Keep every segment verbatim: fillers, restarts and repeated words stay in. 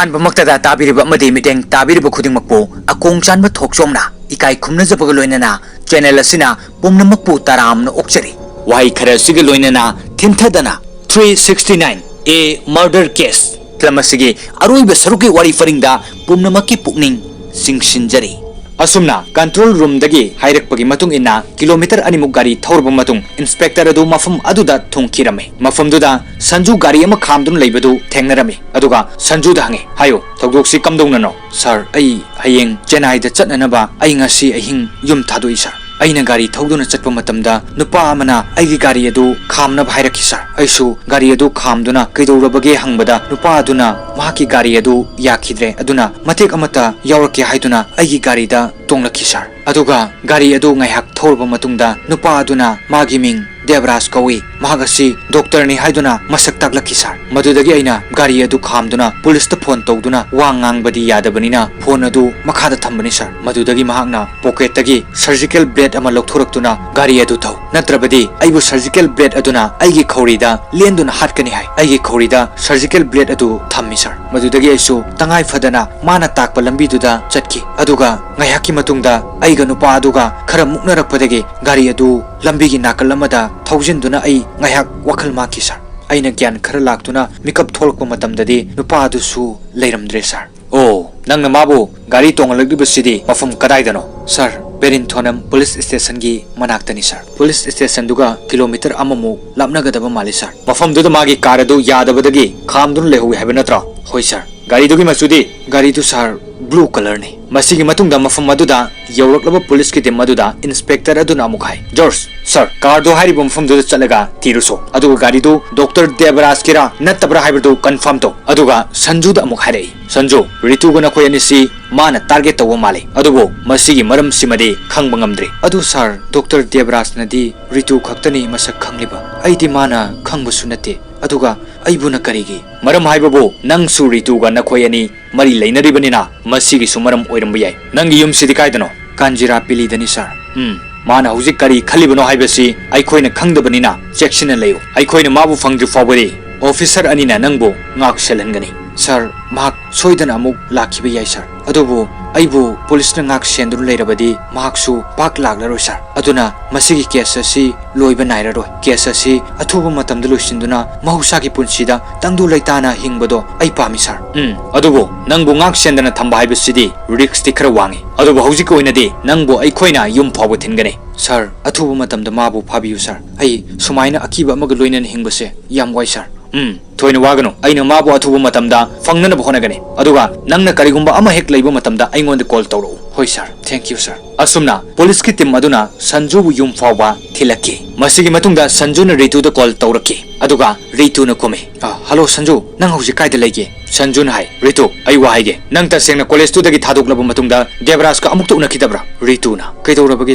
ꯑꯍꯥꯟꯕꯃꯛꯇꯗ ꯇꯥꯕꯤꯔꯤꯕ ꯑꯃꯗꯤ ꯃꯤꯠꯌꯦꯡ ꯇꯥꯕꯤꯔꯤꯕ ꯈꯨꯗꯤꯡꯃꯛꯄꯨ ꯑꯀꯣꯡ ꯆꯥꯟꯕ ꯊꯣꯛꯆꯣꯝꯅ ꯏꯀꯥꯏ ꯈꯨꯝꯅꯖꯕꯒ ꯂꯣꯏꯅꯅ channel ꯑꯁꯤꯅ ꯄꯨꯝꯅꯃꯛꯄꯨ ꯇꯔꯥꯝꯅ ꯑꯣꯛꯆꯔꯤ꯫ ꯋꯥꯍꯩ ꯈꯔ ꯑꯁꯤꯒ ꯂꯣꯏꯅꯅ ꯊꯤꯟꯊꯗꯅ three sixty nine A murder case film ꯑꯁꯤꯒꯤ ꯑꯔꯣꯏꯕ ꯁꯔꯨꯛꯀꯤ ꯋꯥꯔꯤ ꯄꯔꯤꯡꯗ ꯄꯨꯝꯅꯃꯛꯀꯤ ꯄꯨꯛꯅꯤꯡ ꯆꯤꯡꯁꯤꯟꯖꯔꯤ꯫ ꯑꯁꯨꯝꯅ control roomꯗꯒꯤ ꯍꯥꯏꯔꯛꯄꯒꯤ ꯃꯇꯨꯡ ꯏꯟꯅ kilometre ꯑꯅꯤꯃꯨꯛ ꯒꯥꯔꯤ ꯊꯧꯔꯕ ꯃꯇꯨꯡ inspector ꯑꯗꯨ ꯃꯐꯝ ꯑꯗꯨꯗ ꯊꯨꯡꯈꯤꯔꯝꯃꯤ꯫ ꯃꯐꯝꯗꯨꯗ ꯁꯟꯖꯨ ꯒꯥꯔꯤ ꯑꯃ ꯈꯥꯝꯗꯨꯅ ꯂꯩꯕꯗꯨ ꯊꯦꯡꯅꯔꯝꯃꯤ꯫ ꯑꯗꯨꯒ ꯁꯟꯖꯨꯗ ꯍꯪꯉꯤ, "ꯍꯥꯏꯌꯨ, ꯊꯧꯗꯣꯛꯁꯤ ꯀꯝꯗꯧꯅꯅꯣ?" "Sir, ꯑꯩ ꯍꯌꯦꯡ ꯆꯦꯟꯅꯥꯏꯗ ꯆꯠꯅꯅꯕ ꯑꯩ ꯉꯁꯤ ꯑꯍꯤꯡ ꯌꯨꯝ ꯊꯥꯗꯣꯛꯏ, sir꯫ ꯑꯩꯅ ꯒꯥꯔꯤ ꯊꯧꯗꯨꯅ ꯆꯠꯄ ꯃꯇꯝꯗ ꯅꯨꯄꯥ ꯑꯃꯅ ꯑꯩꯒꯤ ꯒꯥꯔꯤ ꯑꯗꯨ ꯈꯥꯝꯅꯕ ꯍꯥꯏꯔꯛꯈꯤ, sir꯫ ꯑꯩꯁꯨ ꯒꯥꯔꯤ ꯑꯗꯨ ꯈꯥꯝꯗꯨꯅ ꯀꯩꯗꯧꯔꯕꯒꯦ ꯍꯪꯕꯗ ꯅꯨꯄꯥ ꯑꯗꯨꯅ ꯃꯍꯥꯛꯀꯤ ꯒꯥꯔꯤ ꯑꯗꯨ ꯌꯥꯈꯤꯗ꯭ꯔꯦ, ꯑꯗꯨꯅ ꯃꯇꯦꯛ ꯑꯃꯠꯇ ꯌꯥꯎꯔꯛꯀꯦ ꯍꯥꯏꯗꯨꯅ ꯑꯩꯒꯤ ꯒꯥꯔꯤꯗ ꯇꯣꯡꯂꯛꯈꯤ, sir꯫ ꯑꯗꯨꯒ ꯒꯥꯔꯤ ꯑꯗꯨ ꯉꯥꯏꯍꯥꯛ ꯊꯧꯔꯕ ꯃꯇꯨꯡꯗ ꯅꯨꯄꯥ ꯑꯗꯨꯅ ꯃꯥꯒꯤ ꯃꯤꯡ ꯗꯦꯕꯔꯥꯖ ꯀꯧꯏ, ꯃꯍꯥꯛ ꯑꯁꯤ doctorꯅꯤ ꯍꯥꯏꯗꯨꯅ ꯃꯁꯛ ꯇꯥꯛꯂꯛꯈꯤ, sir꯫ ꯃꯗꯨꯗꯒꯤ ꯑꯩꯅ ꯒꯥꯔꯤ ꯑꯗꯨ ꯈꯥꯝꯗꯨꯅ policeꯇ phone ꯇꯧꯗꯨꯅ ꯋꯥ ꯉꯥꯡꯕꯗꯤ ꯌꯥꯗꯕꯅꯤꯅ phone ꯑꯗꯨ ꯃꯈꯥꯗ ꯊꯝꯕꯅꯤ, sir꯫ ꯃꯗꯨꯗꯒꯤ ꯃꯍꯥꯛꯅ pocketꯇꯒꯤ surgical blade ꯑꯃ ꯂꯧꯊꯣꯔꯛꯇꯨꯅ ꯒꯥꯔꯤ ꯑꯗꯨ ꯊꯧ, ꯅꯠꯇ꯭ꯔꯕꯗꯤ ꯑꯩꯕꯨ surgical blade ꯑꯗꯨꯅ ꯑꯩꯒꯤ ꯈꯧꯔꯤꯗ ꯂꯦꯟꯗꯨꯅ ꯍꯥꯠꯀꯅꯤ ꯍꯥꯏ꯫ ꯑꯩꯒꯤ ꯈꯧꯔꯤꯗ surgical blade ꯑꯗꯨ ꯊꯝꯃꯤ, sir꯫ ꯃꯗꯨꯗꯒꯤ ꯑꯩꯁꯨ ꯇꯉꯥꯏ ꯐꯗꯅ ꯃꯥꯅ ꯇꯥꯛꯄ ꯂꯝꯕꯤꯗꯨꯗ ꯆꯠꯈꯤ꯫ ꯑꯗꯨꯒ ꯉꯥꯏꯍꯥꯛꯀꯤ ꯃꯇꯨꯡꯗ ꯑꯩꯒ ꯅꯨꯄꯥ ꯑꯗꯨꯒ ꯈꯔ ꯃꯨꯛꯅꯔꯛꯄꯗꯒꯤ ꯒꯥꯔꯤ ꯑꯗꯨ ꯂꯝꯕꯤꯒꯤ ꯅꯥꯀꯜ ꯑꯃꯗ ꯊꯧꯖꯤꯟꯗꯨꯅ ꯑꯩ ꯉꯥꯏꯍꯥꯛ ꯋꯥꯈꯜ ꯃꯥꯡꯈꯤ, sir꯫ ꯑꯩꯅ ꯒ꯭ꯌꯥꯟ ꯈꯔ ꯂꯥꯛꯇꯨꯅ ꯃꯤꯀꯞ ꯊꯣꯛꯂꯛꯄ ꯃꯇꯝꯗꯗꯤ ꯅꯨꯄꯥ ꯑꯗꯨꯁꯨ ꯂꯩꯔꯝꯗ꯭ꯔꯦ, sir꯫ ꯑꯣ, ꯅꯪꯅ ꯃꯥꯕꯨ ꯒꯥꯔꯤ ꯇꯣꯡꯍꯜꯂꯛꯂꯤꯕꯁꯤꯗꯤ ꯃꯐꯝ ꯀꯗꯥꯏꯗꯅꯣ? Sir, ꯕꯦꯔꯤꯟꯊꯣꯅꯝ police stationꯒꯤ ꯃꯅꯥꯛꯇꯅꯤ, sir꯫ Police stationꯗꯨꯒ kilometre ꯑꯃꯃꯨꯛ ꯂꯥꯞꯅꯒꯗꯕ ꯃꯥꯜꯂꯤ, sir꯫ ꯃꯐꯝꯗꯨꯗ ꯃꯥꯒꯤ car ꯑꯗꯨ ꯌꯥꯗꯕꯗꯒꯤ ꯈꯥꯝꯗꯨꯅ ꯂꯩꯍꯧꯏ ꯍꯥꯏꯕ ꯅꯠꯇ꯭ꯔꯣ? ꯍꯣꯏ, sir꯫ ꯒꯥꯔꯤꯗꯨꯒꯤ ꯃꯆꯨꯗꯤ? ꯒꯥꯔꯤꯗꯨ, sir, blue colourꯅꯤ꯫ ꯃꯁꯤꯒꯤ ꯃꯇꯨꯡꯗ ꯃꯐꯝ ꯑꯗꯨꯗ ꯌꯧꯔꯛꯂꯕ policeꯀꯤ team ꯑꯗꯨꯗ inspector ꯑꯗꯨꯅ ꯑꯃꯨꯛ ꯍꯥꯏ, "George, sir, carꯗꯨ ꯍꯥꯏꯔꯤꯕ ꯃꯐꯝꯗꯨꯗ ꯆꯠꯂꯒ ꯊꯤꯔꯨꯁꯣ꯫ ꯑꯗꯨꯒ ꯒꯥꯔꯤꯗꯨ doctor ꯗꯦꯕꯔꯥꯖꯀꯤꯔꯥ ꯅꯠꯇꯕ꯭ꯔꯥ ꯍꯥꯏꯕꯗꯨ confirm ꯇꯧ꯫" ꯑꯗꯨꯒ ꯁꯟꯖꯨꯗ ꯑꯃꯨꯛ ꯍꯥꯏꯔꯛꯏ, "ꯁꯟꯖꯨ, ꯔꯤꯇꯨꯒ ꯅꯈꯣꯏ ꯑꯅꯤꯁꯤ ꯃꯥꯅ target ꯇꯧꯕ ꯃꯥꯜꯂꯤ, ꯑꯗꯨꯕꯨ ꯃꯁꯤꯒꯤ ꯃꯔꯝꯁꯤꯃꯗꯤ ꯈꯪꯕ ꯉꯝꯗ꯭ꯔꯤ꯫" "ꯑꯗꯨ sir, doctor ꯗꯦꯕꯔꯥꯖꯅꯗꯤ ꯔꯤꯇꯨ ꯈꯛꯇꯅꯤ ꯃꯁꯛ ꯈꯪꯂꯤꯕ꯫ ꯑꯩꯗꯤ ꯃꯥꯅ ꯈꯪꯕꯁꯨ ꯅꯠꯇꯦ꯫ ꯑꯗꯨꯒ ꯑꯩꯕꯨꯅ ꯀꯔꯤꯒꯤ?" "ꯃꯔꯝ ꯍꯥꯏꯕꯕꯨ ꯅꯪꯁꯨ ꯔꯤꯇꯨꯒ ꯅꯈꯣꯏ ꯑꯅꯤ ꯃꯔꯤ ꯂꯩꯅꯔꯤꯕꯅꯤꯅ ꯃꯁꯤꯒꯤꯁꯨ ꯃꯔꯝ ꯑꯣꯏꯔꯝꯕ ꯌꯥꯏ꯫ ꯅꯪꯒꯤ ꯌꯨꯝꯁꯤꯗꯤ ꯀꯥꯏꯗꯅꯣ?" "ꯀꯥꯟꯖꯤꯔꯥ ꯄꯤꯂꯤꯗꯅꯤ, sir꯫" "ꯎꯝ, ꯃꯥꯅ ꯍꯧꯖꯤꯛ ꯀꯔꯤ ꯈꯜꯂꯤꯕꯅꯣ ꯍꯥꯏꯕꯁꯤ ꯑꯩꯈꯣꯏꯅ ꯈꯪꯗꯕꯅꯤꯅ ꯆꯦꯛꯁꯤꯟꯅ ꯂꯩꯌꯨ꯫ ꯑꯩꯈꯣꯏꯅ ꯃꯥꯕꯨ ꯐꯪꯗ꯭ꯔꯤ ꯐꯥꯎꯕꯗꯤ officer ꯑꯅꯤꯅ ꯅꯪꯕꯨ ꯉꯥꯛ ꯁꯦꯜꯍꯟꯒꯅꯤ꯫" ꯁꯥꯔ, ꯃꯍꯥꯛ ꯁꯣꯏꯗꯅ ꯑꯃꯨꯛ ꯂꯥꯛꯈꯤꯕ ꯌꯥꯏ, ꯁꯥꯔ꯫ ꯑꯗꯨꯕꯨ ꯑꯩꯕꯨ ꯄꯨꯂꯤꯁꯅ ꯉꯥꯛ ꯁꯦꯟꯗꯨꯅ ꯂꯩꯔꯕꯗꯤ ꯃꯍꯥꯛꯁꯨ ꯄꯥꯛ ꯂꯥꯛꯂꯔꯣꯏ, ꯁꯥꯔ꯫ ꯑꯗꯨꯅ ꯃꯁꯤꯒꯤ ꯀꯦꯁ ꯑꯁꯤ ꯂꯣꯏꯕ ꯅꯥꯏꯔꯔꯣꯏ꯫ ꯀꯦꯁ ꯑꯁꯤ ꯑꯊꯨꯕ ꯃꯇꯝꯗ ꯂꯣꯏꯁꯤꯟꯗꯨꯅ ꯃꯍꯧꯁꯥꯒꯤ ꯄꯨꯟꯁꯤꯗ ꯇꯪꯗꯨ ꯂꯩꯇꯥꯅ ꯍꯤꯡꯕꯗꯣ ꯑꯩ ꯄꯥꯝꯃꯤ, ꯁꯥꯔ꯫ ꯎꯝ, ꯑꯗꯨꯕꯨ ꯅꯪꯕꯨ ꯉꯥꯛ ꯁꯦꯟꯗꯅ ꯊꯝꯕ ꯍꯥꯏꯕꯁꯤꯗꯤ ꯔꯤꯁꯛꯇꯤ ꯈꯔ ꯋꯥꯡꯉꯤ꯫ ꯑꯗꯨꯕꯨ ꯍꯧꯖꯤꯛꯀꯤ ꯑꯣꯏꯅꯗꯤ ꯅꯪꯕꯨ ꯑꯩꯈꯣꯏꯅ ꯌꯨꯝ ꯐꯥꯎꯕ ꯊꯤꯟꯒꯅꯤ꯫ ꯁꯥꯔ, ꯑꯊꯨꯕ ꯃꯇꯝꯗ ꯃꯥꯕꯨ ꯐꯥꯕꯤꯌꯨ, ꯁꯥꯔ꯫ ꯑꯩ ꯁꯨꯃꯥꯏꯅ ꯑꯀꯤꯕ ꯑꯃꯒ ꯂꯣꯏꯅꯅ ꯍꯤꯡꯕꯁꯦ ꯌꯥꯝ ꯋꯥꯏ, ꯁꯥꯔ꯫ ꯎꯝ, ꯊꯣꯏꯅ ꯋꯥꯒꯅꯨ꯫ ꯑꯩꯅ ꯃꯥꯕꯨ ꯑꯊꯨꯕ ꯃꯇꯝꯗ ꯐꯪꯅꯅꯕ ꯍꯣꯠꯅꯒꯅꯤ꯫ ꯑꯗꯨꯒ ꯅꯪꯅ ꯀꯔꯤꯒꯨꯝꯕ ꯑꯃ ꯍꯦꯛ ꯂꯩꯕ ꯃꯇꯝꯗ ꯑꯩꯉꯣꯟꯗ ꯀꯣꯜ ꯇꯧꯔꯛꯎ꯫ ꯍꯣꯏ, ꯁꯥꯔ꯫ Thank you, ꯁꯥꯔ꯫ ꯑꯁꯨꯝꯅ ꯄꯨꯂꯤꯁꯀꯤ ꯇꯤꯝ ꯑꯗꯨꯅ ꯁꯟꯖꯨꯕꯨ ꯌꯨꯝ ꯐꯥꯎꯕ ꯊꯤꯜꯂꯛꯈꯤ꯫ ꯃꯁꯤꯒꯤ ꯃꯇꯨꯡꯗ ꯁꯟꯖꯨꯅ ꯔꯤꯇꯨꯗ ꯀꯣꯜ ꯇꯧꯔꯛꯈꯤ꯫ ꯑꯗꯨꯒ ꯔꯤꯇꯨꯅ ꯈꯨꯝꯃꯤ, "ꯑ, ꯍꯜꯂꯣ ꯁꯟꯖꯨ, ꯅꯪ ꯍꯧꯖꯤꯛ ꯀꯥꯏꯗ ꯂꯩꯒꯦ?" ꯁꯟꯖꯨꯅ ꯍꯥꯏ, "ꯔꯤꯇꯨ, ꯑꯩ ꯋꯥ ꯍꯥꯏꯒꯦ꯫ ꯅꯪ ꯇꯁꯦꯡꯅ ꯀꯣꯂꯦꯖꯇꯨꯗꯒꯤ ꯊꯥꯗꯣꯛꯂꯕ ꯃꯇꯨꯡꯗ ꯗꯦꯕꯔꯥꯖꯀ ꯑꯃꯨꯛꯇ ꯎꯅꯈꯤꯗꯕ꯭ꯔꯥ?" ꯔꯤꯇꯨꯅ, "ꯀꯩꯗꯧꯔꯕꯒꯦ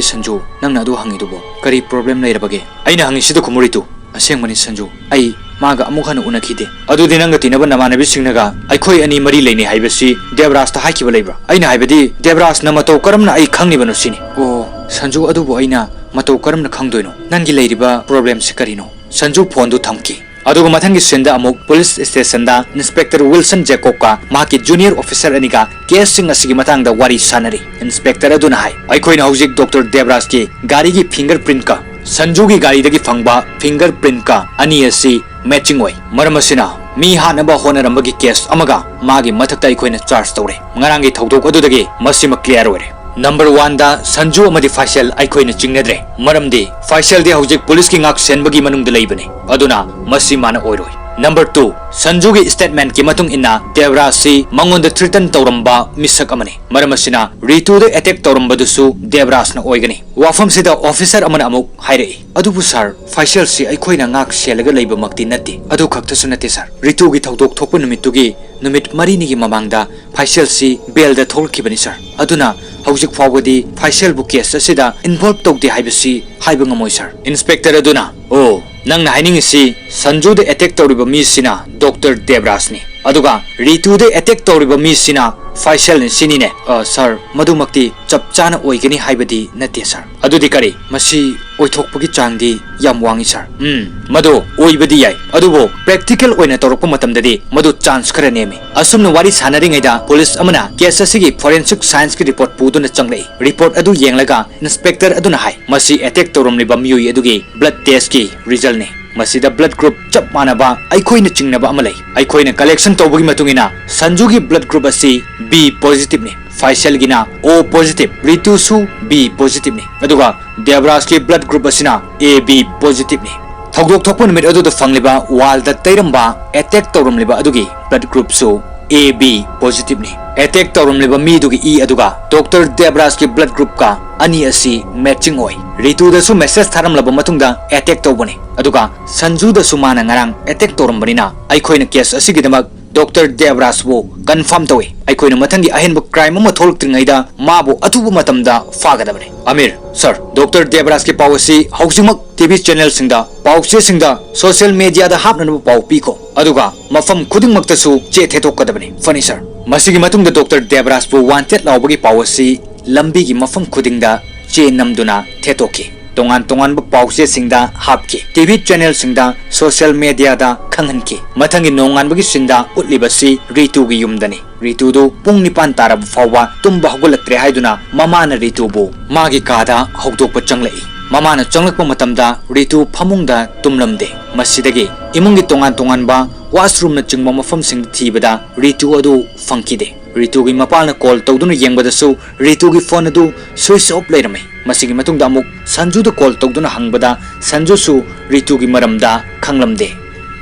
ꯁꯟꯖꯨ? ꯅꯪꯅ ꯑꯗꯨ ꯍꯪꯉꯤꯗꯨꯕꯨ ꯀꯔꯤ ꯄ꯭ꯔꯣꯕ꯭ꯂꯦꯝ ꯂꯩꯔꯕꯒꯦ?" ꯑꯩꯅ ꯍꯪꯉꯤꯁꯤꯗ ꯈꯨꯝꯃꯨ ꯔꯤꯇꯨ꯫ "ꯑꯁꯦꯡꯕꯅꯤ ꯁꯟꯖꯨ, ꯑꯩ ꯃꯥꯒ ꯑꯃꯨꯛ ꯍꯟꯅ ꯎꯅꯈꯤꯗꯦ꯫ ꯑꯗꯨꯗꯤ ꯅꯪꯒ ꯇꯤꯟꯅꯕ ꯅꯃꯥꯟꯅꯕꯤꯁꯤꯡꯅꯒ ꯑꯩꯈꯣꯏ ꯑꯅꯤ ꯃꯔꯤ ꯂꯩꯅꯩ ꯍꯥꯏꯕꯁꯤ ꯗꯦꯕꯔꯥꯖꯇ ꯍꯥꯏꯈꯤꯕ ꯂꯩꯕ꯭ꯔꯥ? ꯑꯩꯅ ꯍꯥꯏꯕꯗꯤ ꯗꯦꯕꯔꯥꯖꯅ ꯃꯇꯧ ꯀꯔꯝꯅ ꯑꯩ ꯈꯪꯂꯤꯕꯅꯣ ꯁꯤꯅꯤ꯫" "ꯑꯣ ꯁꯟꯖꯨ, ꯑꯗꯨꯕꯨ ꯑꯩꯅ ꯃꯇꯧ ꯀꯔꯝꯅ ꯈꯪꯗꯣꯏꯅꯣ? ꯅꯪꯒꯤ ꯂꯩꯔꯤꯕ ꯄ꯭ꯔꯣꯕ꯭ꯂꯦꯝꯁꯤ ꯀꯔꯤꯅꯣ?" ꯁꯟꯖꯨ ꯐꯣꯟꯗꯨ ꯊꯝꯈꯤ꯫ ꯑꯗꯨꯒ ꯃꯊꯪꯒꯤ ꯁꯤꯟꯗ ꯑꯃꯨꯛ ꯄꯨꯂꯤꯁ ꯁ꯭ꯇꯦꯁꯟꯗ ꯏꯟꯁꯄꯦꯛꯇꯔ ꯋꯤꯜꯁꯟ ꯖꯦꯀꯣꯕꯀ ꯃꯍꯥꯛꯀꯤ ꯖꯨꯅꯤꯌꯔ ꯑꯣꯐꯤꯁꯔ ꯑꯅꯤꯒ ꯀꯦꯁꯁꯤꯡ ꯑꯁꯤꯒꯤ ꯃꯇꯥꯡꯗ ꯋꯥꯔꯤ ꯁꯥꯅꯔꯤ꯫ ꯏꯟꯁꯄꯦꯛꯇꯔ ꯑꯗꯨꯅ ꯍꯥꯏ, "ꯑꯩꯈꯣꯏꯅ ꯍꯧꯖꯤꯛ ꯗꯣꯛꯇꯔ ꯗꯦꯕꯔꯥꯖꯀꯤ ꯒꯥꯔꯤꯒꯤ ꯐꯤꯡꯒꯔ ꯄ꯭ꯔꯤꯟꯠꯀ ꯁꯟꯖꯨꯒꯤ ꯒꯥꯔꯤꯗꯒꯤ ꯐꯪꯕ ꯐꯤꯡꯒꯔ ꯄ꯭ꯔꯤꯟꯠꯀ ꯑꯅꯤ ꯑꯁꯤ ꯃꯦꯆꯤꯡ ꯑꯣꯏ꯫ ꯃꯔꯝ ꯑꯁꯤꯅ ꯃꯤ ꯍꯥꯠꯅꯕ ꯍꯣꯠꯅꯔꯝꯕꯒꯤ ꯀꯦꯁ ꯑꯃꯒ ꯃꯥꯒꯤ ꯃꯊꯛꯇ ꯑꯩꯈꯣꯏꯅ ꯆꯥꯔꯖ ꯇꯧꯔꯦ꯫ ꯉꯔꯥꯡꯒꯤ ꯊꯧꯗꯣꯛ ꯑꯗꯨꯗꯒꯤ ꯃꯁꯤꯃ ꯀ꯭ꯂꯤꯌꯥꯔ ꯑꯣꯏꯔꯦ꯫ ꯅꯝꯕꯔ ꯋꯥꯟꯗ ꯁꯟꯖꯨ ꯑꯃꯗꯤ ꯐꯥꯏꯁꯦꯜ ꯑꯩꯈꯣꯏꯅ ꯆꯤꯡꯅꯗ꯭ꯔꯦ, ꯃꯔꯝꯗꯤ ꯐꯥꯏꯁꯦꯜꯗꯤ ꯍꯧꯖꯤꯛ ꯄꯨꯂꯤꯁꯀꯤ ꯉꯥꯛ ꯁꯦꯟꯕꯒꯤ ꯃꯅꯨꯡꯗ ꯂꯩꯕꯅꯤ, ꯑꯗꯨꯅ ꯃꯁꯤ ꯃꯥꯅ ꯑꯣꯏꯔꯣꯏ꯫ ꯅꯝꯕꯔ ꯇꯨ, ꯁꯟꯖꯨꯒꯤ ꯁ꯭ꯇꯦꯠꯃꯦꯟꯠꯀꯤ ꯃꯇꯨꯡ ꯏꯟꯅ ꯗꯦꯕꯔꯥꯖꯁꯤ ꯃꯉꯣꯟꯗ ꯊ꯭ꯔꯤꯇꯟ ꯇꯧꯔꯝꯕ ꯃꯤꯁꯛ ꯑꯃꯅꯤ, ꯃꯔꯝ ꯑꯁꯤꯅ ꯔꯤꯇꯨꯗ ꯑꯦꯇꯦꯛ ꯇꯧꯔꯝꯕꯗꯨꯁꯨ ꯗꯦꯕꯔꯥꯖꯅ ꯑꯣꯏꯒꯅꯤ꯫" ꯋꯥꯐꯝꯁꯤꯗ ꯑꯣꯐꯤꯁꯔ ꯑꯃꯅ ꯑꯃꯨꯛ ꯍꯥꯏꯔꯛꯏ, "ꯑꯗꯨꯕꯨ ꯁꯥꯔ, ꯐꯥꯏꯁꯦꯜꯁꯤ ꯑꯩꯈꯣꯏꯅ ꯉꯥꯛ ꯁꯦꯜꯂꯒ ꯂꯩꯕꯃꯛꯇꯤ ꯅꯠꯇꯦ꯫ ꯑꯗꯨ ꯈꯛꯇꯁꯨ ꯅꯠꯇꯦ ꯁꯥꯔ, ꯔꯤꯇꯨꯒꯤ ꯊꯧꯗꯣꯛ ꯊꯣꯛꯄ ꯅꯨꯃꯤꯠꯇꯨꯒꯤ ꯅꯨꯃꯤꯠ ꯃꯔꯤꯅꯤꯒꯤ ꯃꯃꯥꯡꯗ ꯐꯥꯏꯁꯦꯜꯁꯤ ꯕꯦꯜꯗ ꯊꯣꯛꯂꯛꯈꯤꯕꯅꯤ ꯁꯥꯔ꯫ ꯑꯗꯨꯅ ꯍꯧꯖꯤꯛ ꯐꯥꯎꯕꯗꯤ ꯐꯥꯏꯁꯦꯜꯕꯨ ꯀꯦꯁ ꯑꯁꯤꯗ ꯏꯟꯚꯣꯜꯕ ꯇꯧꯗꯦ ꯍꯥꯏꯕꯁꯤ ꯍꯥꯏꯕ ꯉꯝꯃꯣꯏ ꯁꯥꯔ꯫" ꯏꯟꯁꯄꯦꯛꯇꯔ ꯑꯗꯨꯅ, "ꯑꯣ, ꯅꯪꯅ ꯍꯥꯏꯅꯤꯡꯉꯤꯁꯤ ꯁꯟꯖꯨꯗ ꯑꯦꯇꯦꯛ ꯇꯧꯔꯤꯕ ꯃꯤꯁꯤꯅ ꯗꯣꯛꯇꯔ ꯗꯦꯕꯔꯥꯖꯅꯤ, ꯑꯗꯨꯒ ꯔꯤꯇꯨꯗ ꯑꯦꯇꯦꯛ ꯇꯧꯔꯤꯕ ꯃꯤꯁꯤꯅ ꯐꯥꯏꯁꯦꯜꯅꯤ ꯁꯤꯅꯤꯅꯦ꯫ ꯑ, ꯁꯥꯔ, ꯃꯗꯨꯃꯛꯇꯤ ꯆꯞ ꯆꯥꯅ ꯑꯣꯏꯒꯅꯤ ꯍꯥꯏꯕꯗꯤ ꯅꯠꯇꯦ, ꯁꯥꯔ꯫ ꯑꯗꯨꯗꯤ ꯀꯔꯤ? ꯃꯁꯤ ꯑꯣꯏꯊꯣꯛꯄꯒꯤ ꯆꯥꯡꯗꯤ ꯌꯥꯝ ꯋꯥꯡꯉꯤ, ꯁꯥꯔ꯫ ꯎꯝ, ꯃꯗꯨ ꯑꯣꯏꯕꯗꯤ ꯌꯥꯏ, ꯑꯗꯨꯕꯨ ꯄ꯭ꯔꯦꯛꯇꯤꯀꯦꯜ ꯑꯣꯏꯅ ꯇꯧꯔꯛꯄ ꯃꯇꯝꯗꯗꯤ ꯃꯗꯨ ꯆꯥꯟꯁ ꯈꯔ ꯅꯦꯝꯃꯤ꯫ ꯑꯁꯨꯝꯅ ꯋꯥꯔꯤ ꯁꯥꯟꯅꯔꯤꯉꯩꯗ ꯄꯨꯂꯤꯁ ꯑꯃꯅ ꯀꯦꯁ ꯑꯁꯤꯒꯤ ꯐꯣꯔꯦꯟꯁꯤꯛ ꯁꯥꯏꯟꯁꯀꯤ ꯔꯤꯄꯣꯔꯠ ꯄꯨꯗꯨꯅ ꯆꯪꯂꯛꯏ꯫ ꯔꯤꯄꯣꯔꯠ ꯑꯗꯨ ꯌꯦꯡꯂꯒ ꯏꯟꯁꯄꯦꯛꯇꯔ ꯑꯗꯨꯅ ꯍꯥꯏ, "ꯃꯁꯤ ꯑꯦꯇꯦꯛ ꯇꯧꯔꯝꯂꯤꯕ ꯃꯤꯑꯣꯏ ꯑꯗꯨꯒꯤ ꯕ꯭ꯂꯗ ꯇꯦꯁꯀꯤ ꯔꯤꯖꯜꯅꯤ꯫ ꯃꯁꯤꯗ ꯕ꯭ꯂꯗ ꯒ꯭ꯔꯨꯞ ꯆꯞ ꯃꯥꯟꯅꯕ ꯑꯩꯈꯣꯏꯅ ꯆꯤꯡꯅꯕ ꯑꯃ ꯂꯩ꯫ ꯑꯩꯈꯣꯏꯅ ꯀꯂꯦꯛꯁꯟ ꯇꯧꯕꯒꯤ ꯃꯇꯨꯡ ꯏꯟꯅ ꯁꯟꯖꯨꯒꯤ ꯕ꯭ꯂꯗ ꯒ꯭ꯔꯨꯞ ꯑꯁꯤ ꯕꯤ ꯄꯣꯖꯤꯇꯤꯚꯅꯤ, ꯐꯥꯏꯁꯦꯜꯒꯤꯅ ꯑꯣ ꯄꯣꯖꯤꯇꯤꯚ, ꯔꯤꯇꯨꯁꯨ ꯕꯤ ꯄꯣꯖꯤꯇꯤꯚꯅꯤ, ꯑꯗꯨꯒ ꯗꯦꯕ꯭ꯔꯥꯖꯀꯤ ꯕ꯭ꯂꯗ ꯒ꯭ꯔꯨꯞ ꯑꯁꯤꯅ ꯑꯦ ꯕꯤ ꯄꯣꯖꯤꯇꯤꯚꯅꯤ꯫ ꯊꯧꯗꯣꯛ ꯊꯣꯛꯄ ꯅꯨꯃꯤꯠ ꯑꯗꯨꯗ ꯐꯪꯂꯤꯕ ꯋꯥꯜꯗ ꯇꯩꯔꯝꯕ ꯑꯦꯇꯦꯛ ꯇꯧꯔꯝꯂꯤꯕ ꯑꯗꯨꯒꯤ ꯕ꯭ꯂꯗ ꯒ꯭ꯔꯨꯞꯁꯨ ꯑꯦ ꯕꯤ ꯄꯣꯖꯤꯇꯤꯚꯅꯤ꯫ ꯑꯦꯇꯦꯛ ꯇꯧꯔꯝꯂꯤꯕ ꯃꯤꯗꯨꯒꯤ ꯏ ꯑꯗꯨꯒ ꯗꯣꯛꯇꯔ ꯗꯦꯕ꯭ꯔꯥꯖꯀꯤ ꯕ꯭ꯂꯗ ꯒ꯭ꯔꯨꯞꯀ ꯑꯅꯤ ꯑꯁꯤ ꯃꯦꯠꯆꯤꯡ ꯑꯣꯏ꯫ ꯔꯤꯇꯨꯗꯁꯨ ꯃꯦꯁꯦꯖ ꯊꯥꯔꯝꯂꯕ ꯃꯇꯨꯡꯗ ꯑꯦꯇꯦꯛ ꯇꯧꯕꯅꯤ, ꯑꯗꯨꯒ ꯁꯟꯖꯨꯗꯁꯨ ꯃꯥꯅ ꯉꯔꯥꯡ ꯑꯦꯇꯦꯛ ꯇꯧꯔꯝꯕꯅꯤꯅ ꯑꯩꯈꯣꯏꯅ ꯀꯦꯁ ꯑꯁꯤꯒꯤꯗꯃꯛ ꯗꯣꯛꯇꯔ ꯗꯦꯕ꯭ꯔꯥꯖꯕꯨ ꯀꯟꯐꯥꯔꯝ ꯇꯧꯏ꯫ ꯑꯩꯈꯣꯏꯅ ꯃꯊꯪꯒꯤ ꯑꯍꯦꯟꯕ ꯀ꯭ꯔꯥꯏꯝ ꯑꯃ ꯊꯣꯛꯂꯛꯇ꯭ꯔꯤꯉꯩꯗ ꯃꯥꯕꯨ ꯑꯊꯨꯕ ꯃꯇꯝꯗ ꯐꯥꯒꯗꯕꯅꯤ꯫ ꯑꯃꯤꯔ, ꯁꯥꯔ, ꯗꯣꯛꯇꯔ ꯗꯦꯕ꯭ꯔꯥꯖꯀꯤ ꯄꯥꯎ ꯑꯁꯤ ꯍꯧꯖꯤꯛꯃꯛ ꯇꯤꯚꯤ ꯆꯦꯅꯦꯜꯁꯤꯡꯗ, ꯄꯥꯎ ꯆꯦꯁꯤꯡꯗ, ꯁꯣꯁꯤꯌꯦꯜ ꯃꯦꯗꯤꯌꯥꯗ ꯍꯥꯞꯅꯅꯕ ꯄꯥꯎ ꯄꯤꯈꯣ, ꯑꯗꯨꯒ ꯃꯐꯝ ꯈꯨꯗꯤꯡꯃꯛꯇꯁꯨ ꯆꯦ ꯊꯦꯠꯇꯣꯛꯀꯗꯕꯅꯤ꯫ ꯐꯅꯤ, ꯁꯥꯔ꯫ ꯃꯁꯤꯒꯤ ꯃꯇꯨꯡꯗ ꯗꯣꯛꯇꯔ ꯗꯦꯕ꯭ꯔꯥꯖꯕꯨ ꯋꯥꯟꯇꯦꯗ ꯂꯥꯎꯕꯒꯤ ꯄꯥꯎ ꯑꯁꯤ ꯂꯝꯕꯤꯒꯤ ꯃꯐꯝ ꯈꯨꯗꯤꯡꯗ ꯆꯦ ꯅꯝꯗꯨꯅ ꯊꯦꯠꯇꯣꯛꯈꯤ꯫ ꯇꯣꯉꯥꯟ ꯇꯣꯉꯥꯟꯕ ꯄꯥꯎ ꯆꯦꯁꯤꯡꯗ ꯍꯥꯞꯈꯤ, ꯇꯤꯚꯤ ꯆꯦꯅꯦꯜꯁꯤꯡꯗ, ꯁꯣꯁꯤꯌꯦꯜ ꯃꯦꯗꯤꯌꯥꯗ ꯈꯪꯍꯟꯈꯤ꯫ ꯃꯊꯪꯒꯤ ꯅꯣꯡꯉꯥꯟꯕꯒꯤ ꯁꯤꯟꯗ ꯎꯠꯂꯤꯕꯁꯤ ꯔꯤꯇꯨꯒꯤ ꯌꯨꯝꯗꯅꯤ꯫ ꯔꯤꯇꯨꯗꯨ ꯄꯨꯡ ꯅꯤꯄꯥꯟ ꯇꯥꯔꯕ ꯐꯥꯎꯕ ꯇꯨꯝꯕ ꯍꯧꯒꯠꯂꯛꯇ꯭ꯔꯦ ꯍꯥꯏꯗꯨꯅ ꯃꯃꯥꯅ ꯔꯤꯇꯨꯕꯨ ꯃꯥꯒꯤ ꯀꯥꯗ ꯍꯧꯗꯣꯛꯄ ꯆꯪꯂꯛꯏ꯫ ꯃꯃꯥꯅ ꯆꯪꯂꯛꯄ ꯃꯇꯝꯗ ꯔꯤꯇꯨ ꯐꯃꯨꯡꯗ ꯇꯨꯝꯂꯝꯗꯦ꯫ ꯃꯁꯤꯗꯒꯤ ꯏꯃꯨꯡꯒꯤ ꯇꯣꯉꯥꯟ ꯇꯣꯉꯥꯟꯕ ꯋꯥꯁꯔꯨꯝꯅꯆꯤꯡꯕ ꯃꯐꯝꯁꯤꯡꯗ ꯊꯤꯕꯗ ꯔꯤꯇꯨ ꯑꯗꯨ ꯐꯪꯈꯤꯗꯦ꯫ ꯔꯤꯇꯨꯒꯤ ꯃꯄꯥꯅ ꯀꯣꯜ ꯇꯧꯗꯨꯅ ꯌꯦꯡꯕꯗꯁꯨ ꯔꯤꯇꯨꯒꯤ ꯐꯣꯟ ꯑꯗꯨ ꯁ꯭ꯋꯤꯆ ꯑꯣꯐ ꯂꯩꯔꯝꯃꯤ꯫ ꯃꯁꯤꯒꯤ ꯃꯇꯨꯡꯗ ꯑꯃꯨꯛ ꯁꯟꯖꯨꯗ ꯀꯣꯜ ꯇꯧꯗꯨꯅ ꯍꯪꯕꯗ ꯁꯟꯖꯨꯁꯨ ꯔꯤꯇꯨꯒꯤ ꯃꯔꯝꯗ ꯈꯪꯂꯝꯗꯦ꯫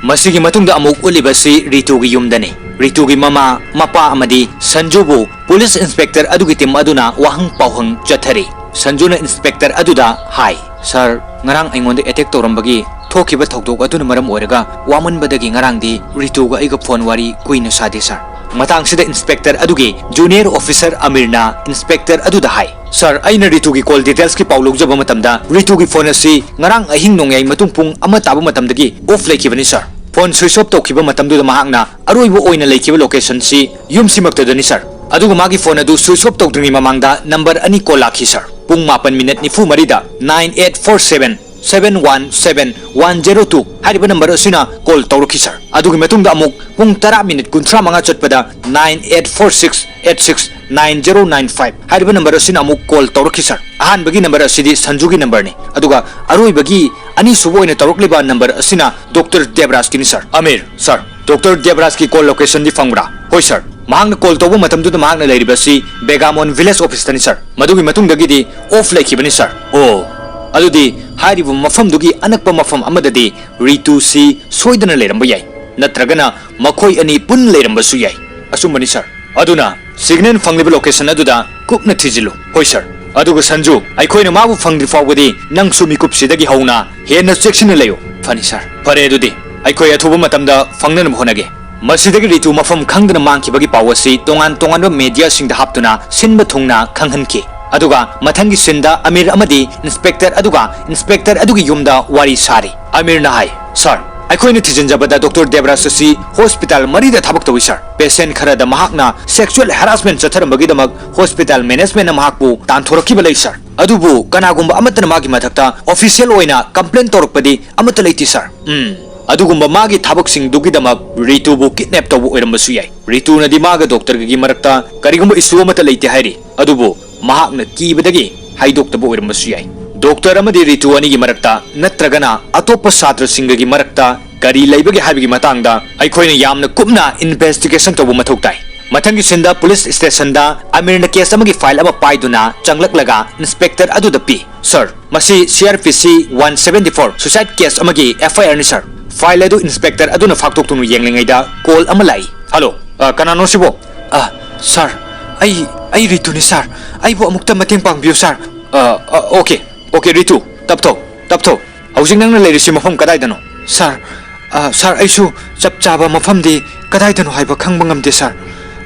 ꯃꯁꯤꯒꯤ ꯃꯇꯨꯡꯗ ꯑꯃꯨꯛ ꯎꯠꯂꯤꯕꯁꯤ ꯔꯤꯇꯨꯒꯤ ꯌꯨꯝꯗꯅꯤ꯫ ꯔꯤꯇꯨꯒꯤ ꯃꯃꯥ, ꯃꯄꯥ ꯑꯃꯗꯤ ꯁꯟꯖꯨꯕꯨ ꯄꯨꯂꯤꯁ ꯏꯟꯁꯄꯦꯛꯇꯔ ꯑꯗꯨꯒꯤ ꯇꯤꯝ ꯑꯗꯨꯅ ꯋꯥꯍꯪ ꯄꯥꯎꯍꯪ ꯆꯠꯊꯔꯤ꯫ ꯁꯟꯖꯨꯅ ꯏꯟꯁꯄꯦꯛꯇꯔ ꯑꯗꯨꯗ ꯍꯥꯏ, "ꯁꯥꯔ, ꯉꯔꯥꯡ ꯑꯩꯉꯣꯟꯗ ꯑꯦꯇꯦꯛ ꯇꯧꯔꯝꯕꯒꯤ ꯊꯣꯛꯈꯤꯕ ꯊꯧꯗꯣꯛ ꯑꯗꯨꯅ ꯃꯔꯝ ꯑꯣꯏꯔꯒ ꯋꯥꯃꯟꯕꯗꯒꯤ ꯉꯔꯥꯡꯗꯤ ꯔꯤꯇꯨꯒ ꯑꯩꯒ ꯐꯣꯟ ꯋꯥꯔꯤ ꯀꯨꯏꯅ ꯁꯥꯗꯦ, ꯁꯥꯔ"꯫ ꯃꯇꯥꯡꯁꯤꯗ ꯏꯟꯁꯄꯦꯛꯇꯔ ꯑꯗꯨꯒꯤ ꯖꯨꯅꯤꯌꯔ ꯑꯣꯐꯤꯁꯔ ꯑꯃꯤꯔꯅ ꯏꯟꯁꯄꯦꯛꯇꯔ ꯑꯗꯨꯗ ꯍꯥꯏ, "ꯁꯥꯔ, ꯑꯩꯅ ꯔꯤꯇꯨꯒꯤ ꯀꯣꯜ ꯗꯤꯇꯦꯜꯁꯀꯤ ꯄꯥꯎ ꯂꯧꯖꯕ ꯃꯇꯝꯗ ꯔꯤꯇꯨꯒꯤ ꯐꯣꯟ ꯑꯁꯤ ꯉꯔꯥꯡ ꯑꯍꯤꯡ ꯅꯣꯡꯌꯥꯏ ꯃꯇꯨꯡ ꯄꯨꯡ ꯑꯃ ꯇꯥꯕ ꯃꯇꯝꯗꯒꯤ ꯑꯣꯐ ꯂꯩꯈꯤꯕꯅꯤ, ꯁꯥꯔ"꯫ Phone switch off ꯇꯧꯈꯤꯕ ꯃꯇꯝꯗꯨꯗ ꯃꯍꯥꯛꯅ ꯑꯔꯣꯏꯕ ꯑꯣꯏꯅ ꯂꯩꯈꯤꯕ locationꯁꯤ ꯌꯨꯝꯁꯤꯃꯛꯇꯗꯅꯤ, sir꯫ ꯑꯗꯨꯒ ꯃꯥꯒꯤ phone ꯑꯗꯨ switch off ꯇꯧꯗ꯭ꯔꯤꯉꯩ ꯃꯃꯥꯡꯗ number ꯑꯅꯤ call ꯂꯥꯛꯈꯤ, sir꯫ ꯄꯨꯡ ꯃꯥꯄꯟ minute ꯅꯤꯐꯨ ꯃꯔꯤꯗ nine eight four seven seven one seven one zero two ꯍꯥꯏꯔꯤꯕ number ꯑꯁꯤꯅ call ꯇꯧꯔꯛꯈꯤ, sir꯫ ꯑꯗꯨꯒꯤ ꯃꯇꯨꯡꯗ ꯑꯃꯨꯛ ꯄꯨꯡ ꯇꯔꯥ minute ꯀꯨꯟꯊ꯭ꯔꯥ ꯃꯉꯥ ꯆꯠꯄꯗ nine eight four six eight six nine zero nine five ꯍꯥꯏꯔꯤꯕ number ꯑꯁꯤꯅ ꯑꯃꯨꯛ call ꯇꯧꯔꯛꯈꯤ, sir꯫ ꯑꯍꯥꯟꯕꯒꯤ number ꯑꯁꯤꯗꯤ ꯁꯟꯖꯨꯒꯤ numberꯅꯤ, ꯑꯗꯨꯒ ꯑꯔꯣꯏꯕꯒꯤ ꯑꯅꯤꯁꯨꯕ ꯑꯣꯏꯅ ꯇꯧꯔꯛꯂꯤꯕ number ꯑꯁꯤꯅ Doctor ꯗꯦꯕꯔꯥꯖꯀꯤꯅꯤ, sir꯫ Amir, sir, Doctor ꯗꯦꯕꯔꯥꯖꯀꯤ call locationꯗꯤ ꯐꯪꯕ꯭ꯔꯥ? ꯍꯣꯏ, sir꯫ ꯃꯍꯥꯛꯅ call ꯇꯧꯕ ꯃꯇꯝꯗꯨꯗ ꯃꯍꯥꯛꯅ ꯂꯩꯔꯤꯕꯁꯤ ꯕꯦꯒꯥꯃꯣꯟ village officeꯇꯅꯤ, sir꯫ ꯃꯗꯨꯒꯤ ꯃꯇꯨꯡꯗꯒꯤꯗꯤ off ꯂꯩꯈꯤꯕꯅꯤ, sir꯫ ꯑꯣ, ꯑꯗꯨꯗꯤ ꯍꯥꯏꯔꯤꯕ ꯃꯐꯝꯗꯨꯒꯤ ꯑꯅꯛꯄ ꯃꯐꯝ ꯑꯃꯗꯗꯤ ꯔꯤꯇꯨꯁꯤ ꯁꯣꯏꯗꯅ ꯂꯩꯔꯝꯕ ꯌꯥꯏ, ꯅꯠꯇ꯭ꯔꯒꯅ ꯃꯈꯣꯏ ꯑꯅꯤ ꯄꯨꯟꯅ ꯂꯩꯔꯝꯕꯁꯨ ꯌꯥꯏ꯫ ꯑꯆꯨꯝꯕꯅꯤ, sir꯫ ꯑꯗꯨꯅ signal ꯐꯪꯂꯤꯕ location ꯑꯗꯨꯗ ꯀꯨꯞꯅ ꯊꯤꯖꯤꯜꯂꯨ꯫ ꯍꯣꯏ, sir꯫ ꯑꯗꯨꯒ ꯁꯟꯖꯨ, ꯑꯩꯈꯣꯏꯅ ꯃꯥꯕꯨ ꯐꯪꯗ꯭ꯔꯤ ꯐꯥꯎꯕꯗꯤ ꯅꯪꯁꯨ ꯃꯤꯀꯨꯞꯁꯤꯗꯒꯤ ꯍꯧꯅ ꯍꯦꯟꯅ ꯆꯦꯛꯁꯤꯟꯅ ꯂꯩꯌꯨ꯫ ꯐꯅꯤ, sir꯫ ꯐꯔꯦ, ꯑꯗꯨꯗꯤ ꯑꯩꯈꯣꯏ ꯑꯊꯨꯕ ꯃꯇꯝꯗ ꯐꯪꯅꯅꯕ ꯍꯣꯠꯅꯒꯦ꯫ ꯃꯁꯤꯗꯒꯤ ꯔꯤꯇꯨ ꯃꯐꯝ ꯈꯪꯗꯅ ꯃꯥꯡꯈꯤꯕꯒꯤ ꯄꯥꯎ ꯑꯁꯤ ꯇꯣꯉꯥꯟ ꯇꯣꯉꯥꯟꯕ mediaꯁꯤꯡꯗ ꯍꯥꯞꯇꯨꯅ ꯁꯤꯟꯕ ꯊꯨꯡꯅ ꯈꯪꯍꯟꯈꯤ꯫ ꯑꯗꯨꯒ ꯃꯊꯪꯒꯤ sceneꯗ ꯑꯃꯤꯔ ꯑꯃꯗꯤ inspector ꯑꯗꯨꯒ inspector ꯑꯗꯨꯒꯤ ꯌꯨꯝꯗ ꯋꯥꯔꯤ ꯁꯥꯔꯤ꯫ ꯑꯃꯤꯔꯅ ꯍꯥꯏ, "Sir, ꯑꯩꯈꯣꯏꯅ ꯊꯤꯖꯤꯟꯖꯕꯗ Doctor ꯗꯦꯕꯔꯥꯖ ꯑꯁꯤ hospital ꯃꯔꯤꯗ ꯊꯕꯛ ꯇꯧꯏ, sir꯫ Patient ꯈꯔꯗ ꯃꯍꯥꯛꯅ sexual harassment ꯆꯠꯊꯔꯝꯕꯒꯤꯗꯃꯛ hospital managementꯅ ꯃꯍꯥꯛꯄꯨ ꯇꯥꯟꯊꯣꯔꯛꯈꯤꯕ ꯂꯩ, sir꯫ ꯑꯗꯨꯕꯨ ꯀꯅꯥꯒꯨꯝꯕ ꯑꯃꯠꯇꯅ ꯃꯥꯒꯤ ꯃꯊꯛꯇ official ꯑꯣꯏꯅ complaint ꯇꯧꯔꯛꯄꯗꯤ ꯑꯃꯠꯇ ꯂꯩꯇꯦ, sir꯫ ꯎꯝ, ꯑꯗꯨꯒꯨꯝꯕ ꯃꯥꯒꯤ ꯊꯕꯛꯁꯤꯡꯗꯨꯒꯤꯗꯃꯛ ꯔꯤꯇꯨꯕꯨ kidnap ꯇꯧꯕ ꯑꯣꯏꯔꯝꯕꯁꯨ ꯌꯥꯏ꯫ ꯔꯤꯇꯨꯅꯗꯤ ꯃꯥꯒ doctorꯒꯒꯤ ꯃꯔꯛꯇ ꯀꯔꯤꯒꯨꯝꯕ issue ꯑꯃꯠꯇ ꯂꯩꯇꯦ ꯍꯥꯏꯔꯤ, ꯑꯗꯨꯕꯨ ꯃꯍꯥꯛꯅ ꯀꯤꯕꯗꯒꯤ ꯍꯥꯏꯗꯣꯛꯇꯕ ꯑꯣꯏꯔꯝꯕꯁꯨ ꯌꯥꯏ꯫ Doctor ꯑꯃꯗꯤ ꯔꯤꯇꯨ ꯑꯅꯤꯒꯤ ꯃꯔꯛꯇ ꯅꯠꯇ꯭ꯔꯒꯅ ꯑꯇꯣꯞꯄ ꯁꯥꯇ꯭ꯔꯁꯤꯡꯒꯒꯤ ꯃꯔꯛꯇ ꯀꯔꯤ ꯂꯩꯕꯒꯦ ꯍꯥꯏꯕꯒꯤ ꯃꯇꯥꯡꯗ ꯑꯩꯈꯣꯏꯅ ꯌꯥꯝꯅ ꯀꯨꯞꯅ investigation ꯇꯧꯕ ꯃꯊꯧ ꯇꯥꯏ꯫ ꯃꯊꯪꯒꯤ sceneꯗ police stationꯗ ꯑꯃꯤꯔꯅ case ꯑꯃꯒꯤ file ꯑꯃ ꯄꯥꯏꯗꯨꯅ ꯆꯪꯂꯛꯂꯒ inspector ꯑꯗꯨꯗ ꯄꯤ꯫ Sir, ꯃꯁꯤ C R P C one seventy four suicide case ꯑꯃꯒꯤ F I Rꯅꯤ, sir꯫ File ꯑꯗꯨ inspector ꯑꯗꯨꯅ ꯐꯥꯛꯇꯣꯛꯇꯨꯅ ꯌꯦꯡꯂꯤꯉꯩꯗ call ꯑꯃ ꯂꯥꯛꯏ꯫ Hello, ꯑ, ꯀꯅꯥꯅꯣ ꯁꯤꯕꯣ? ꯑ, sir, ꯑꯩ, ꯑꯩ ꯔꯤꯇꯨꯅꯤ, sir꯫ ꯑꯩꯕꯨ ꯑꯃꯨꯛꯇ ꯃꯇꯦꯡ ꯄꯥꯡꯕꯤꯌꯨ, sir꯫ ꯑ, ꯑ, okay, okay, ꯔꯤꯇꯨ, ꯇꯞꯊꯧ, ꯇꯞꯊꯧ꯫ ꯍꯧꯖꯤꯛ ꯅꯪꯅ ꯂꯩꯔꯤꯁꯤ ꯃꯐꯝ ꯀꯗꯥꯏꯗꯅꯣ? Sir, ꯑ, sir, ꯑꯩꯁꯨ ꯆꯞ ꯆꯥꯕ ꯃꯐꯝꯗꯤ ꯀꯗꯥꯏꯗꯅꯣ ꯍꯥꯏꯕ ꯈꯪꯕ ꯉꯝꯗꯦ, sir꯫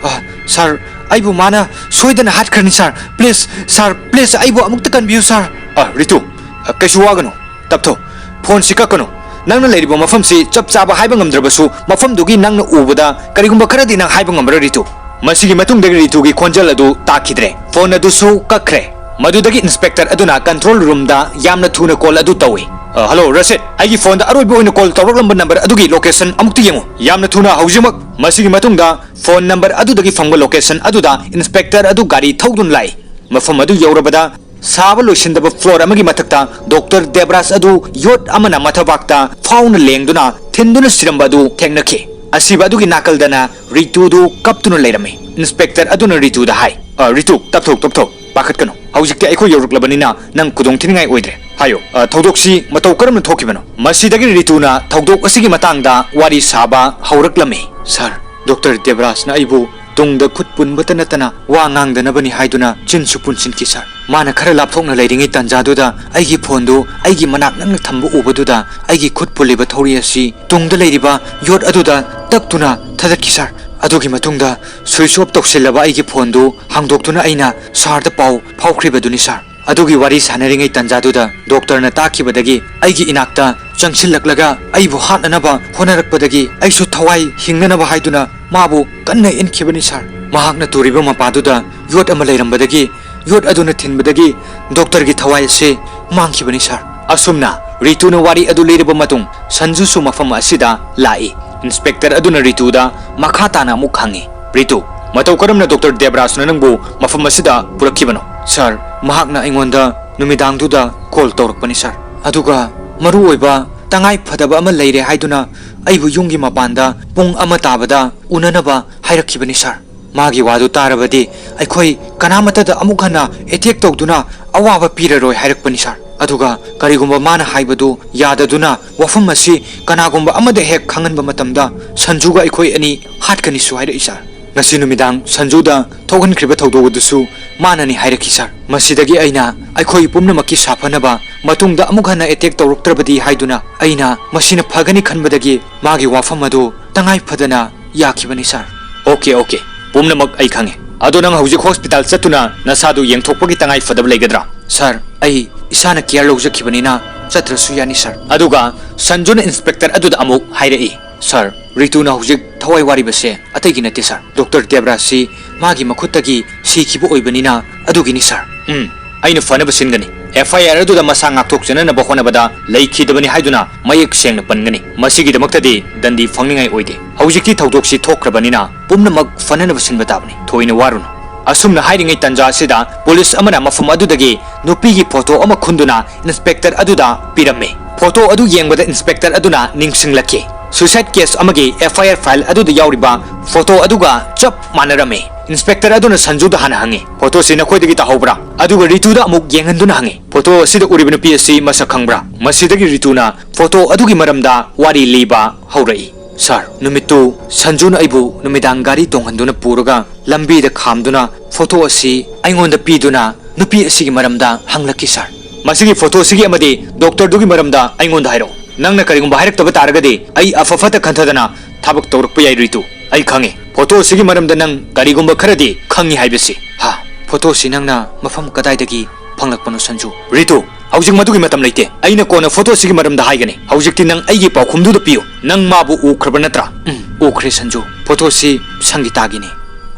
ꯑ, sir, ꯑꯩꯕꯨ ꯃꯥꯅ ꯁꯣꯏꯗꯅ ꯍꯥꯠꯈ꯭ꯔꯅꯤ, sir꯫ Please, sir, please, ꯑꯩꯕꯨ ꯑꯃꯨꯛꯇ ꯀꯟꯕꯤꯌꯨ, sir꯫ ꯑ, ꯔꯤꯇꯨ, ꯑ, ꯀꯩꯁꯨ ꯋꯥꯒꯅꯨ, ꯇꯞꯊꯧ꯫ Phoneꯁꯤ ꯀꯛꯀꯅꯨ꯫ ꯅꯪꯅ ꯂꯩꯔꯤꯕ ꯃꯐꯝꯁꯤ ꯆꯞ ꯆꯥꯕ ꯍꯥꯏꯕ ꯉꯝꯗ꯭ꯔꯕꯁꯨ, ꯃꯐꯝꯗꯨꯒꯤ ꯅꯪꯅ ꯎꯕꯗ ꯀꯔꯤꯒꯨꯝꯕ ꯈꯔꯗꯤ ꯅꯪ ꯍꯥꯏꯕ ꯉꯝꯃꯔꯣꯏ, ꯔꯤꯇꯨ꯫ ꯃꯁꯤꯒꯤ ꯃꯇꯨꯡꯗꯒꯤ ꯔꯤꯇꯨꯒꯤ ꯈꯣꯟꯖꯦꯜ ꯑꯗꯨ ꯇꯥꯈꯤꯗ꯭ꯔꯦ꯫ ꯐꯣꯟ ꯑꯗꯨꯁꯨ ꯀꯛꯈ꯭ꯔꯦ꯫ ꯃꯗꯨꯗꯒꯤ ꯏꯟꯁꯄꯦꯛꯇꯔ ꯑꯗꯨꯅ ꯀꯟꯇ꯭ꯔꯣꯜ ꯔꯨꯝꯗ ꯌꯥꯝꯅ ꯊꯨꯅ ꯀꯣꯜ ꯑꯗꯨ ꯇꯧꯏ꯫ "ꯑ, ꯍꯜꯂꯣ, ꯔꯁꯤꯗ꯫ ꯑꯩꯒꯤ ꯐꯣꯟꯗ ꯑꯔꯣꯏꯕ ꯑꯣꯏꯅ ꯀꯣꯜ ꯇꯧꯔꯛꯂꯝꯕ ꯅꯝꯕꯔ ꯑꯗꯨꯒꯤ ꯂꯣꯀꯦꯁꯟ ꯑꯃꯨꯛꯇ ꯌꯦꯡꯉꯨ꯫ ꯌꯥꯝꯅ ꯊꯨꯅ, ꯍꯧꯖꯤꯛꯃꯛ!" ꯃꯁꯤꯒꯤ ꯃꯇꯨꯡꯗ ꯐꯣꯟ ꯅꯝꯕꯔ ꯑꯗꯨꯗꯒꯤ ꯐꯪꯕ ꯂꯣꯀꯦꯁꯟ ꯑꯗꯨꯗ ꯏꯟꯁꯄꯦꯛꯇꯔ ꯑꯗꯨ ꯒꯥꯔꯤ ꯊꯧꯗꯨꯅ ꯂꯥꯛꯏ꯫ ꯃꯐꯝ ꯑꯗꯨ ꯌꯧꯔꯕꯗ, ꯁꯥꯕ ꯂꯣꯏꯁꯤꯟꯗꯕ ꯐ꯭ꯂꯣꯔ ꯑꯃꯒꯤ ꯃꯊꯛꯇ ꯗꯣꯛꯇꯔ ꯗꯦꯕ꯭ꯔꯥꯖ ꯑꯗꯨ ꯌꯣꯠ ꯑꯃꯅ ꯃꯊꯕꯥꯛꯇ ꯐꯥꯎꯅ ꯂꯦꯡꯗꯨꯅ ꯊꯤꯟꯗꯨꯅ ꯁꯤꯔꯝꯕ ꯑꯗꯨ ꯊꯦꯡꯅꯈꯤ꯫ ꯑꯁꯤꯕ ꯑꯗꯨꯒꯤ ꯅꯥꯀꯜꯗꯅ ꯔꯤꯇꯨꯗꯨ ꯀꯞꯇꯨꯅ ꯂꯩꯔꯝꯃꯤ꯫ ꯏꯟꯁꯄꯦꯛꯇꯔ ꯑꯗꯨꯅ ꯔꯤꯇꯨꯗ ꯍꯥꯏ, "ꯑ, ꯔꯤꯇꯨ, ꯇꯞꯊꯧ, ꯇꯞꯊꯧ, ꯄꯥꯈꯠꯀꯅꯨ꯫ ꯍꯧꯖꯤꯛꯇꯤ ꯑꯩꯈꯣꯏ ꯌꯧꯔꯛꯂꯕꯅꯤꯅ ꯅꯪ ꯈꯨꯗꯣꯡ ꯊꯤꯅꯤꯡꯉꯥꯏ ꯑꯣꯏꯗ꯭ꯔꯦ꯫ ꯍꯥꯏꯌꯣ, ꯑ, ꯊꯧꯗꯣꯛꯁꯤ ꯃꯇꯧ ꯀꯔꯝꯅ ꯊꯣꯛꯈꯤꯕꯅꯣ?" ꯃꯁꯤꯗꯒꯤ ꯔꯤꯇꯨꯅ ꯊꯧꯗꯣꯛ ꯑꯁꯤꯒꯤ ꯃꯇꯥꯡꯗ ꯋꯥꯔꯤ ꯁꯥꯕ ꯍꯧꯔꯛꯂꯝꯃꯤ꯫ "ꯁꯥꯔ, ꯗꯣꯛꯇꯔ ꯗꯦꯕ꯭ꯔꯥꯖꯅ ꯑꯩꯕꯨ ꯇꯨꯡꯗ ꯈꯨꯠ ꯄꯨꯟꯕꯇ ꯅꯠꯇꯅ ꯋꯥ ꯉꯥꯡꯗꯅꯕꯅꯤ ꯍꯥꯏꯗꯨꯅ ꯆꯤꯟꯁꯨ ꯄꯨꯟꯁꯤꯟꯈꯤ, ꯁꯥꯔ꯫ ꯃꯥꯅ ꯈꯔ ꯂꯥꯞꯊꯣꯛꯅ ꯂꯩꯔꯤꯉꯩ ꯇꯥꯟꯖꯥꯗꯨꯗ ꯑꯩꯒꯤ ꯐꯣꯟꯗꯨ ꯑꯩꯒꯤ ꯃꯅꯥꯛ ꯅꯛꯅ ꯊꯝꯕ ꯎꯕꯗꯨꯗ ꯑꯩꯒꯤ ꯈꯨꯠ ꯄꯨꯜꯂꯤꯕ ꯊꯧꯔꯤ ꯑꯁꯤ ꯇꯨꯡꯗ ꯂꯩꯔꯤꯕ ꯌꯣꯠ ꯑꯗꯨꯗ ꯇꯛꯇꯨꯅ ꯊꯥꯗꯠꯈꯤ, ꯁꯥꯔ꯫ ꯑꯗꯨꯒꯤ ꯃꯇꯨꯡꯗ ꯁ꯭ꯋꯤꯆ ꯑꯣꯐ ꯇꯧꯁꯤꯜꯂꯕ ꯑꯩꯒꯤ ꯐꯣꯟꯗꯨ ꯍꯥꯡꯗꯣꯛꯇꯨꯅ ꯑꯩꯅ ꯁꯥꯔꯗ ꯄꯥꯎ ꯐꯥꯎꯈ꯭ꯔꯤꯕꯗꯨꯅꯤ, ꯁꯥꯔ꯫ ꯑꯗꯨꯒꯤ ꯋꯥꯔꯤ ꯁꯥꯟꯅꯔꯤꯉꯩ ꯇꯥꯟꯖꯥꯗꯨꯗ ꯗꯣꯛꯇꯔꯅ ꯇꯥꯈꯤꯕꯗꯒꯤ ꯑꯩꯒꯤ ꯏꯅꯥꯛꯇ ꯆꯪꯁꯤꯜꯂꯛꯂꯒ ꯑꯩꯕꯨ ꯍꯥꯠꯅꯅꯕ ꯍꯣꯠꯅꯔꯛꯄꯗꯒꯤ ꯑꯩꯁꯨ ꯊꯋꯥꯏ ꯍꯤꯡꯅꯅꯕ ꯍꯥꯏꯗꯨꯅ ꯃꯥꯕꯨ ꯀꯟꯅ ꯏꯟꯈꯤꯕꯅꯤ, ꯁꯥꯔ꯫ ꯃꯍꯥꯛꯅ ꯇꯨꯔꯤꯕ ꯃꯄꯥꯗꯨꯗ ꯌꯣꯠ ꯑꯃ ꯂꯩꯔꯝꯕꯗꯒꯤ ꯌꯣꯠ ꯑꯗꯨꯅ ꯊꯤꯟꯕꯗꯒꯤ ꯗꯣꯛꯇꯔꯒꯤ ꯊꯋꯥꯏ ꯑꯁꯤ ꯃꯥꯡꯈꯤꯕꯅꯤ, ꯁꯥꯔ꯫ ꯑꯁꯨꯝꯅ ꯔꯤꯇꯨꯅ ꯋꯥꯔꯤ ꯑꯗꯨ ꯂꯤꯔꯕ ꯃꯇꯨꯡ, ꯁꯟꯖꯨꯁꯨ ꯃꯐꯝ ꯑꯁꯤꯗ ꯂꯥꯛꯏ꯫ ꯏꯟꯁꯄꯦꯛꯇꯔ ꯑꯗꯨꯅ ꯔꯤꯇꯨꯗ ꯃꯈꯥ ꯇꯥꯅ ꯑꯃꯨꯛ ꯍꯪꯉꯤ, "ꯔꯤꯇꯨ, ꯃꯇꯧ ꯀꯔꯝꯅ ꯗꯣꯛꯇꯔ ꯗꯦꯕ꯭ꯔꯥꯖꯅ ꯅꯪꯕꯨ ꯃꯐꯝ ꯑꯁꯤꯗ ꯄꯨꯔꯛꯈꯤꯕꯅꯣ?" "ꯁꯥꯔ, ꯃꯍꯥꯛꯅ ꯑꯩꯉꯣꯟꯗ ꯅꯨꯃꯤꯗꯥꯡꯗꯨꯗ ꯀꯣꯜ ꯇꯧꯔꯛꯄꯅꯤ, ꯁꯥꯔ꯫ ꯑꯗꯨꯒ ꯃꯔꯨ ꯑꯣꯏꯕ ꯇꯉꯥꯏ ꯐꯗꯕ ꯑꯃ ꯂꯩꯔꯦ ꯍꯥꯏꯗꯨꯅ ꯑꯩꯕꯨ ꯌꯨꯝꯒꯤ ꯃꯄꯥꯟꯗ ꯄꯨꯡ ꯑꯃ ꯇꯥꯕꯗ ꯎꯅꯅꯕ ꯍꯥꯏꯔꯛꯈꯤꯕꯅꯤ, ꯁꯥꯔ꯫ ꯃꯥꯒꯤ ꯋꯥꯗꯨ ꯇꯥꯔꯕꯗꯤ ꯑꯩꯈꯣꯏ ꯀꯅꯥꯃꯠꯇꯗ ꯑꯃꯨꯛ ꯍꯟꯅ ꯑꯦꯇꯦꯛ ꯇꯧꯗꯨꯅ ꯑꯋꯥꯕ ꯄꯤꯔꯔꯣꯏ ꯍꯥꯏꯔꯛꯄꯅꯤ, ꯁꯥꯔ꯫ ꯑꯗꯨꯒ ꯀꯔꯤꯒꯨꯝꯕ ꯃꯥꯅ ꯍꯥꯏꯕꯗꯨ ꯌꯥꯗꯗꯨꯅ ꯋꯥꯐꯝ ꯑꯁꯤ ꯀꯅꯥꯒꯨꯝꯕ ꯑꯃꯗ ꯍꯦꯛ ꯈꯪꯍꯟꯕ ꯃꯇꯝꯗ ꯁꯟꯖꯨꯒ ꯑꯩꯈꯣꯏ ꯑꯅꯤ ꯍꯥꯠꯀꯅꯤꯁꯨ ꯍꯥꯏꯔꯛꯏ, ꯁꯥꯔ꯫ ꯉꯁꯤ ꯅꯨꯃꯤꯗꯥꯡ ꯁꯟꯖꯨꯗ ꯊꯣꯛꯍꯟꯈ꯭ꯔꯤꯕ ꯊꯧꯗꯣꯛ ꯑꯗꯨꯁꯨ ꯃꯥꯅꯅꯤ ꯍꯥꯏꯔꯛꯈꯤ, ꯁꯥꯔ꯫ ꯃꯁꯤꯗꯒꯤ ꯑꯩꯅ ꯑꯩꯈꯣꯏ ꯄꯨꯝꯅꯃꯛꯀꯤ ꯁꯥꯐꯅꯕ ꯃꯇꯨꯡꯗ ꯑꯃꯨꯛ ꯍꯟꯅ ꯑꯦꯇꯦꯛ ꯇꯧꯔꯛꯇ꯭ꯔꯕꯗꯤ ꯍꯥꯏꯗꯨꯅ ꯑꯩꯅ ꯃꯁꯤꯅ ꯐꯒꯅꯤ ꯈꯟꯕꯗꯒꯤ ꯃꯥꯒꯤ ꯋꯥꯐꯝ ꯑꯗꯨ ꯇꯉꯥꯏ ꯐꯗꯅ ꯌꯥꯈꯤꯕꯅꯤ, ꯁꯥꯔ꯫ "Okay, okay. ꯄꯨꯝꯅꯃꯛ ꯑꯩ ꯈꯪꯉꯦ꯫ ꯑꯗꯣ ꯅꯪ ꯍꯧꯖꯤꯛ ꯍꯣꯁꯄꯤꯇꯥꯜ ꯆꯠꯇꯨꯅ ꯅꯁꯥꯗꯨ ꯌꯦꯡꯊꯣꯛꯄꯒꯤ ꯇꯉꯥꯏ ꯐꯗꯕ ꯂꯩꯒꯗ꯭ꯔꯥ?" "ꯁꯥꯔ, ꯑꯩ ꯏꯁꯥꯅ ꯀꯤꯌꯔ ꯂꯧꯖꯈꯤꯕꯅꯤꯅ ꯆꯠꯇ꯭ꯔꯁꯨ ꯌꯥꯅꯤ, ꯁꯥꯔ꯫ ꯑꯗꯨꯒ ꯁꯟꯖꯨꯅ ꯏꯟꯁꯄꯦꯛꯇꯔ ꯑꯗꯨꯗ ꯑꯃꯨꯛ ꯍꯥꯏꯔꯛꯏ, "ꯁꯥꯔ, ꯔꯤꯇꯨꯅ ꯍꯧꯖꯤꯛ ꯊꯋꯥꯏ ꯋꯥꯔꯤꯕꯁꯦ ꯑꯇꯩꯒꯤ ꯅꯠꯇꯦ, ꯁꯥꯔ꯫ ꯗꯣꯛꯇꯔ ꯗꯦꯕ꯭ꯔꯥꯖꯁꯤ ꯃꯥꯒꯤ ꯃꯈꯨꯠꯇꯒꯤ ꯁꯤꯈꯤꯕ ꯑꯣꯏꯕꯅꯤꯅ ꯑꯗꯨꯒꯤꯅꯤ, ꯁꯥꯔ꯫ ꯎꯝ, ꯑꯩꯅ ꯐꯅꯕ ꯁꯤꯟꯒꯅꯤ꯫ ꯑꯦꯐ ꯑꯥꯏ ꯑꯥꯔ ꯑꯗꯨꯗ ꯃꯁꯥ ꯉꯥꯛꯊꯣꯛꯆꯅꯅꯕ ꯍꯣꯠꯅꯕꯗ ꯂꯩꯈꯤꯗꯕꯅꯤ ꯍꯥꯏꯗꯨꯅ ꯃꯌꯦꯛ ꯁꯦꯡꯅ ꯄꯟꯒꯅꯤ꯫ ꯃꯁꯤꯒꯤꯗꯃꯛꯇꯗꯤ ꯗꯟꯗꯤ ꯐꯪꯅꯤꯡꯉꯥꯏ ꯑꯣꯏꯗꯦ꯫ ꯍꯧꯖꯤꯛꯇꯤ ꯊꯧꯗꯣꯛꯁꯤ ꯊꯣꯛꯈ꯭ꯔꯕꯅꯤꯅ ꯄꯨꯝꯅꯃꯛ ꯐꯅꯅꯕ ꯁꯤꯟꯕ ꯇꯥꯕꯅꯤ꯫ ꯊꯣꯏꯅ ꯋꯥꯔꯨꯅꯨ꯫" ꯑꯁꯨꯝꯅ ꯍꯥꯏꯔꯤꯉꯩ ꯇꯟꯖꯥ ꯑꯁꯤꯗ ꯄꯨꯂꯤꯁ ꯑꯃꯅ ꯃꯐꯝ ꯑꯗꯨꯗꯒꯤ ꯅꯨꯄꯤꯒꯤ ꯐꯣꯇꯣ ꯑꯃ ꯈꯨꯟꯗꯨꯅ ꯏꯟꯁꯄꯦꯛꯇꯔ ꯑꯗꯨꯗ ꯄꯤꯔꯝꯃꯤ꯫ ꯐꯣꯇꯣ ꯑꯗꯨ ꯌꯦꯡꯕꯗ ꯏꯟꯁꯄꯦꯛꯇꯔ ꯑꯗꯨꯅ ꯅꯤꯡꯁꯤꯡꯂꯛꯈꯤ, ꯁꯨꯏꯁꯥꯏꯗ ꯀꯦꯁ ꯑꯃꯒꯤ ꯑꯦꯐ ꯑꯥꯏ ꯑꯥꯔ ꯐꯥꯏꯜ ꯑꯗꯨꯗ ꯌꯥꯎꯔꯤꯕ ꯐꯣꯇꯣ ꯑꯗꯨꯒ ꯆꯞ ꯃꯥꯟꯅꯔꯝꯃꯤ꯫ ꯏꯟꯁꯄꯦꯛꯇꯔ ꯑꯗꯨꯅ ꯁꯟꯖꯨꯗ ꯍꯥꯟꯅ ꯍꯪꯉꯤ, "ꯐꯣꯇꯣꯁꯤ ꯅꯈꯣꯏꯗꯒꯤ ꯇꯥꯍꯧꯕ꯭ꯔꯥ?" ꯑꯗꯨꯒ ꯔꯤꯇꯨꯗ ꯑꯃꯨꯛ ꯌꯦꯡꯍꯟꯗꯨꯅ ꯍꯪꯉꯤ, "ꯐꯣꯇꯣ ꯑꯁꯤꯗ ꯎꯔꯤꯕ ꯅꯨꯄꯤ ꯑꯁꯤ ꯃꯁꯛ ꯈꯪꯕ꯭ꯔꯥ?" ꯃꯁꯤꯗꯒꯤ ꯔꯤꯇꯨꯅ ꯐꯣꯇꯣ ꯑꯗꯨꯒꯤ ꯃꯔꯝꯗ ꯋꯥꯔꯤ ꯂꯤꯕ ꯍꯧꯔꯛꯏ꯫ "ꯁꯥꯔ, ꯅꯨꯃꯤꯠꯇꯨ ꯁꯟꯖꯨꯅ ꯑꯩꯕꯨ ꯅꯨꯃꯤꯗꯥꯡ ꯒꯥꯔꯤ ꯇꯣꯡꯍꯟꯗꯨꯅ ꯄꯨꯔꯒ ꯂꯝꯕꯤꯗ ꯈꯥꯝꯗꯨꯅ ꯐꯣꯇꯣ ꯑꯁꯤ ꯑꯩꯉꯣꯟꯗ ꯄꯤꯗꯨꯅ ꯅꯨꯄꯤ ꯑꯁꯤꯒꯤ ꯃꯔꯝꯗ ꯍꯪꯂꯛꯈꯤ, ꯁꯥꯔ꯫ ꯃꯁꯤꯒꯤ ꯐꯣꯇꯣꯁꯤꯒꯤ ꯑꯃꯗꯤ ꯗꯣꯛꯇꯔꯗꯨꯒꯤ ꯃꯔꯝꯗ ꯑꯩꯉꯣꯟꯗ ꯍꯥꯏꯔꯛꯎ꯫ ꯅꯪꯅ ꯀꯔꯤꯒꯨꯝꯕ ꯍꯥꯏꯔꯛꯇꯕ ꯇꯥꯔꯒꯗꯤ ꯑꯩ ꯑꯐ ꯐꯠꯇ ꯈꯟꯊꯗꯅ ꯊꯕꯛ ꯇꯧꯔꯛꯄ ꯌꯥꯏ, ꯔꯤꯇꯨ꯫ ꯑꯩ ꯈꯪꯉꯤ, ꯐꯣꯇꯣꯁꯤꯒꯤ ꯃꯔꯝꯗ ꯅꯪ ꯀꯔꯤꯒꯨꯝꯕ ꯈꯔꯗꯤ ꯈꯪꯉꯤ ꯍꯥꯏꯕꯁꯤ꯫" "ꯍꯥ? ꯐꯣꯇꯣꯁꯤ ꯅꯪꯅ ꯃꯐꯝ ꯀꯗꯥꯏꯗꯒꯤ ꯐꯪꯂꯛꯄꯅꯣ, ꯁꯟꯖꯨ?" "ꯔꯤꯇꯨ, ꯍꯧꯖꯤꯛ ꯃꯗꯨꯒꯤ ꯃꯇꯝ ꯂꯩꯇꯦ꯫ ꯑꯩꯅ ꯀꯣꯟꯅ ꯐꯣꯇꯣꯁꯤꯒꯤ ꯃꯔꯝꯗ ꯍꯥꯏꯒꯅꯤ꯫ ꯍꯧꯖꯤꯛꯇꯤ ꯅꯪ ꯑꯩꯒꯤ ꯄꯥꯎꯈꯨꯝꯗꯨꯗ ꯄꯤꯌꯨ꯫ ꯅꯪ ꯃꯥꯕꯨ ꯎꯈ꯭ꯔꯕ ꯅꯠꯇ꯭ꯔꯥ?" "ꯎꯝ, ꯎꯈ꯭ꯔꯦ, ꯁꯟꯖꯨ꯫ ꯐꯣꯇꯣꯁꯤ ꯁꯪꯒꯤꯇꯥꯒꯤꯅꯤ꯫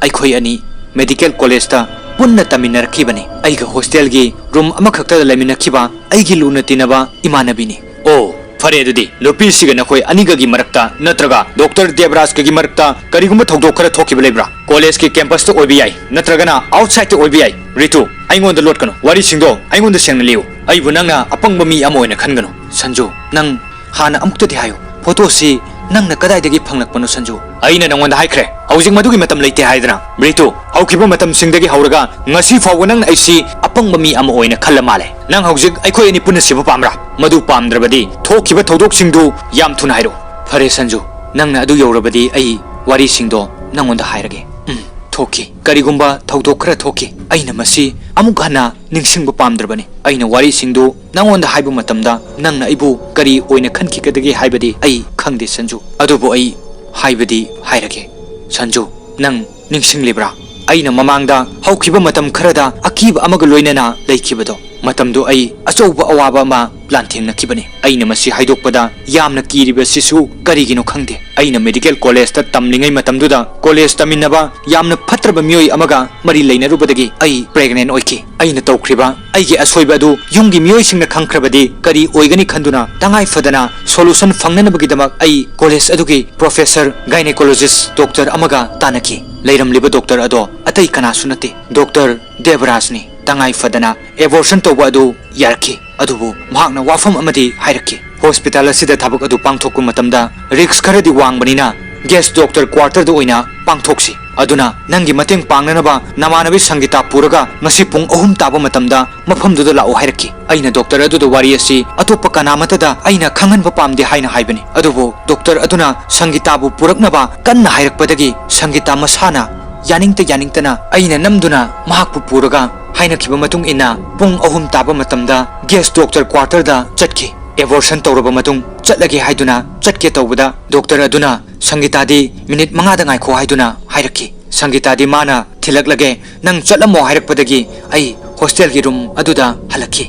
ꯑꯩꯈꯣꯏ ꯑꯅꯤ ꯃꯦꯗꯤꯀꯦꯜ ꯀꯣꯂꯦꯖꯇ ꯄꯨꯟꯅ ꯇꯝꯃꯤꯟꯅꯔꯛꯈꯤꯕꯅꯤ꯫ ꯑꯩꯒ ꯍꯣꯁꯇꯦꯜꯒꯤ ꯔꯨꯝ ꯑꯃꯈꯛꯇꯗ ꯂꯩꯃꯤꯟꯅꯈꯤꯕ ꯑꯩꯒꯤ ꯂꯨꯅ ꯇꯤꯟꯅꯕ ꯏꯃꯥꯟꯅꯕꯤꯅꯤ꯫" "ꯑꯣ, ꯐꯔꯦ꯫ ꯑꯗꯨꯗꯤ ꯅꯨꯄꯤꯁꯤꯒ ꯅꯈꯣꯏ ꯑꯅꯤꯒꯒꯤ ꯃꯔꯛꯇ ꯅꯠꯇ꯭ꯔꯒ ꯗꯣꯛꯇꯔ ꯗꯦꯕꯔꯥꯖꯀꯒꯤ ꯃꯔꯛꯇ ꯀꯔꯤꯒꯨꯝꯕ ꯊꯧꯗꯣꯛ ꯈꯔ ꯊꯣꯛꯈꯤꯕ ꯂꯩꯕ꯭ꯔꯥ? ꯀꯣꯂꯦꯖꯀꯤ ꯀꯦꯝꯄꯁꯇ ꯑꯣꯏꯕ ꯌꯥꯏ, ꯅꯠꯇ꯭ꯔꯒꯅ ꯑꯥꯎꯠꯁꯥꯏꯗꯇ ꯑꯣꯏꯕ ꯌꯥꯏ꯫" "ꯔꯤꯇꯨ, ꯑꯩꯉꯣꯟꯗ ꯂꯣꯠꯀꯅꯨ꯫ ꯋꯥꯔꯤꯁꯤꯡꯗꯣ ꯑꯩꯉꯣꯟꯗ ꯁꯦꯡꯅ ꯂꯤꯌꯨ꯫ ꯑꯩꯕꯨ ꯅꯪꯅ ꯑꯄꯪꯕ ꯃꯤ ꯑꯃ ꯑꯣꯏꯅ ꯈꯟꯒꯅꯨ꯫" "ꯁꯟꯖꯨ, ꯅꯪ ꯍꯥꯟꯅ ꯑꯃꯨꯛꯇꯗꯤ ꯍꯥꯏꯌꯨ, ꯐꯣꯇꯣꯁꯤ ꯅꯪꯅ ꯀꯗꯥꯏꯗꯒꯤ ꯐꯪꯂꯛꯄꯅꯣ, ꯁꯟꯖꯨ?" "ꯑꯩꯅ ꯅꯪꯉꯣꯟꯗ ꯍꯥꯏꯈ꯭ꯔꯦ, ꯍꯧꯖꯤꯛ ꯃꯗꯨꯒꯤ ꯃꯇꯝ ꯂꯩꯇꯦ ꯍꯥꯏꯗꯅ꯫ ꯔꯤꯇꯨ, ꯍꯧꯈꯤꯕ ꯃꯇꯝꯁꯤꯡꯗꯒꯤ ꯍꯧꯔꯒ ꯉꯁꯤ ꯐꯥꯎꯕ ꯅꯪꯅ ꯑꯩꯁꯤ ꯑꯄꯪꯕ ꯃꯤ ꯑꯃ ꯑꯣꯏꯅ ꯈꯜꯂ ꯃꯥꯜꯂꯦ꯫ ꯅꯪ ꯍꯧꯖꯤꯛ ꯑꯩꯈꯣꯏ ꯑꯅꯤ ꯄꯨꯟꯅ ꯁꯤꯕ ꯄꯥꯝꯕ꯭ꯔꯥ? ꯃꯗꯨ ꯄꯥꯝꯗ꯭ꯔꯕꯗꯤ ꯊꯣꯛꯈꯤꯕ ꯊꯧꯗꯣꯛꯁꯤꯡꯗꯨ ꯌꯥꯝ ꯊꯨꯅ ꯍꯥꯏꯔꯛꯎ꯫" "ꯐꯔꯦ, ꯁꯟꯖꯨ, ꯅꯪꯅ ꯑꯗꯨ ꯌꯧꯔꯕꯗꯤ ꯑꯩ ꯋꯥꯔꯤꯁꯤꯡꯗꯣ ꯅꯪꯉꯣꯟꯗ ꯍꯥꯏꯔꯒꯦ꯫ ꯎꯝ, ꯊꯣꯛꯈꯤ꯫ ꯀꯔꯤꯒꯨꯝꯕ ꯊꯧꯗꯣꯛ ꯈꯔ ꯊꯣꯛꯈꯤ꯫ ꯑꯩꯅ ꯃꯁꯤ ꯑꯃꯨꯛ ꯍꯟꯅ ꯅꯤꯡꯁꯤꯡꯕ ꯄꯥꯝꯗ꯭ꯔꯕꯅꯤ꯫ ꯑꯩꯅ ꯋꯥꯔꯤꯁꯤꯡꯗꯨ ꯅꯪꯉꯣꯟꯗ ꯍꯥꯏꯕ ꯃꯇꯝꯗ ꯅꯪꯅ ꯑꯩꯕꯨ ꯀꯔꯤ ꯑꯣꯏꯅ ꯈꯟꯈꯤꯒꯗꯒꯦ ꯍꯥꯏꯕꯗꯤ ꯑꯩ ꯈꯪꯗꯦ, ꯁꯟꯖꯨ꯫ ꯑꯗꯨꯕꯨ ꯑꯩ ꯍꯥꯏꯕꯗꯤ ꯍꯥꯏꯔꯒꯦ꯫ ꯁꯟꯖꯨ, ꯅꯪ ꯅꯤꯡꯁꯤꯡꯂꯤꯕ꯭ꯔꯥ? ꯑꯩꯅ ꯃꯃꯥꯡꯗ ꯍꯧꯈꯤꯕ ꯃꯇꯝ ꯈꯔꯗ ꯑꯀꯤꯕ ꯑꯃꯒ ꯂꯣꯏꯅꯅ ꯂꯩꯈꯤꯕꯗꯣ꯫ ꯃꯇꯝꯗꯨ ꯑꯩ ꯑꯆꯧꯕ ꯑꯋꯥꯕ ꯑꯃ ꯂꯥꯟꯊꯦꯡꯅꯈꯤꯕꯅꯤ꯫ ꯑꯩꯅ ꯃꯁꯤ ꯍꯥꯏꯗꯣꯛꯄꯗ ꯌꯥꯝꯅ ꯀꯤꯔꯤꯕꯁꯤꯁꯨ ꯀꯔꯤꯒꯤꯅꯣ ꯈꯪꯗꯦ꯫ ꯑꯩꯅ medical college ꯇ ꯇꯝꯂꯤꯉꯩ ꯃꯇꯝꯗꯨꯗ college ꯇꯝꯃꯤꯟꯅꯕ ꯌꯥꯝꯅ ꯐꯠꯇ꯭ꯔꯕ ꯃꯤꯑꯣꯏ ꯑꯃꯒ ꯃꯔꯤ ꯂꯩꯅꯔꯨꯕꯗꯒꯤ ꯑꯩ pregnant ꯑꯣꯏꯈꯤ꯫ ꯑꯩꯅ ꯇꯧꯈ꯭ꯔꯤꯕ ꯑꯩꯒꯤ ꯑꯁꯣꯏꯕ ꯑꯗꯨ ꯌꯨꯝꯒꯤ ꯃꯤꯑꯣꯏꯁꯤꯡꯅ ꯈꯪꯈ꯭ꯔꯕꯗꯤ ꯀꯔꯤ ꯑꯣꯏꯒꯅꯤ ꯈꯟꯗꯨꯅ ꯇꯉꯥꯏ ꯐꯗꯅ solution ꯐꯪꯅꯅꯕꯒꯤꯗꯃꯛ ꯑꯩ college ꯑꯗꯨꯒꯤ professor gynecologist doctor ꯑꯃꯒ ꯇꯥꯟꯅꯈꯤ꯫ ꯂꯩꯔꯝꯂꯤꯕ doctor ꯑꯗꯣ ꯑꯇꯩ ꯀꯅꯥꯁꯨ ꯅꯠꯇꯦ, doctor ꯗꯦꯕꯔꯥꯖꯅꯤ꯫ ꯇꯉꯥꯏ ꯐꯗꯅ abortion ꯇꯧꯕ ꯑꯗꯨ ꯌꯥꯔꯛꯈꯤ꯫ ꯑꯗꯨꯕꯨ ꯃꯍꯥꯛꯅ ꯋꯥꯐꯝ ꯑꯃꯗꯤ ꯍꯥꯏꯔꯛꯈꯤ, "Hospital ꯑꯁꯤꯗ ꯊꯕꯛ ꯑꯗꯨ ꯄꯥꯡꯊꯣꯛꯄ ꯃꯇꯝꯗ risk ꯈꯔꯗꯤ ꯋꯥꯡꯕꯅꯤꯅ guest doctor quarter ꯗ ꯑꯣꯏꯅ ꯄꯥꯡꯊꯣꯛꯁꯤ꯫ ꯑꯗꯨꯅ ꯅꯪꯒꯤ ꯃꯇꯦꯡ ꯄꯥꯡꯅꯅꯕ ꯅꯃꯥꯟꯅꯕꯤ ꯁꯪꯒꯤꯇꯥ ꯄꯨꯔꯒ ꯉꯁꯤ ꯄꯨꯡ ꯑꯍꯨꯝ ꯇꯥꯕ ꯃꯇꯝꯗ ꯃꯐꯝꯗꯨꯗ ꯂꯥꯛꯎ" ꯍꯥꯏꯔꯛꯈꯤ꯫ ꯑꯩꯅ doctor ꯑꯗꯨꯗ ꯋꯥꯔꯤ ꯑꯁꯤ ꯑꯇꯣꯞꯄ ꯀꯅꯥꯃꯠꯇꯗ ꯑꯩꯅ ꯈꯪꯍꯟꯕ ꯄꯥꯝꯗꯦ ꯍꯥꯏꯅ ꯍꯥꯏꯕꯅꯤ꯫ ꯑꯗꯨꯕꯨ doctor ꯑꯗꯨꯅ ꯁꯪꯒꯤꯇꯥꯕꯨ ꯄꯨꯔꯛꯅꯕ ꯀꯟꯅ ꯍꯥꯏꯔꯛꯄꯗꯒꯤ ꯁꯪꯒꯤꯇꯥ ꯃꯁꯥꯅ ꯌꯥꯅꯤꯡꯇ ꯌꯥꯅꯤꯡꯇꯅ ꯑꯩꯅ ꯅꯝꯗꯨꯅ ꯃꯍꯥꯛꯄꯨ ꯄꯨꯔꯒ ꯍꯥꯏꯅꯈꯤꯕ ꯃꯇꯨꯡ ꯏꯟꯅ ꯄꯨꯡ ꯑꯍꯨꯝ ꯇꯥꯕ ꯃꯇꯝꯗ guest doctor quarter ꯗ ꯆꯠꯈꯤ꯫ Abortion ꯇꯧꯔꯕ ꯃꯇꯨꯡ ꯆꯠꯂꯒꯦ ꯍꯥꯏꯗꯨꯅ ꯆꯠꯀꯦ ꯇꯧꯕꯗ doctor ꯑꯗꯨꯅ ꯁꯪꯒꯤꯇꯥꯗꯤ minute ꯃꯉꯥꯗ ꯉꯥꯏꯈꯣ ꯍꯥꯏꯗꯨꯅ ꯍꯥꯏꯔꯛꯈꯤ꯫ ꯁꯪꯒꯤꯇꯥꯗꯤ ꯃꯥꯅ "ꯊꯤꯜꯂꯛꯂꯒꯦ, ꯅꯪ ꯆꯠꯂꯝꯃꯣ" ꯍꯥꯏꯔꯛꯄꯗꯒꯤ ꯑꯩ hostel ꯒꯤ room ꯑꯗꯨꯗ ꯍꯜꯂꯛꯈꯤ꯫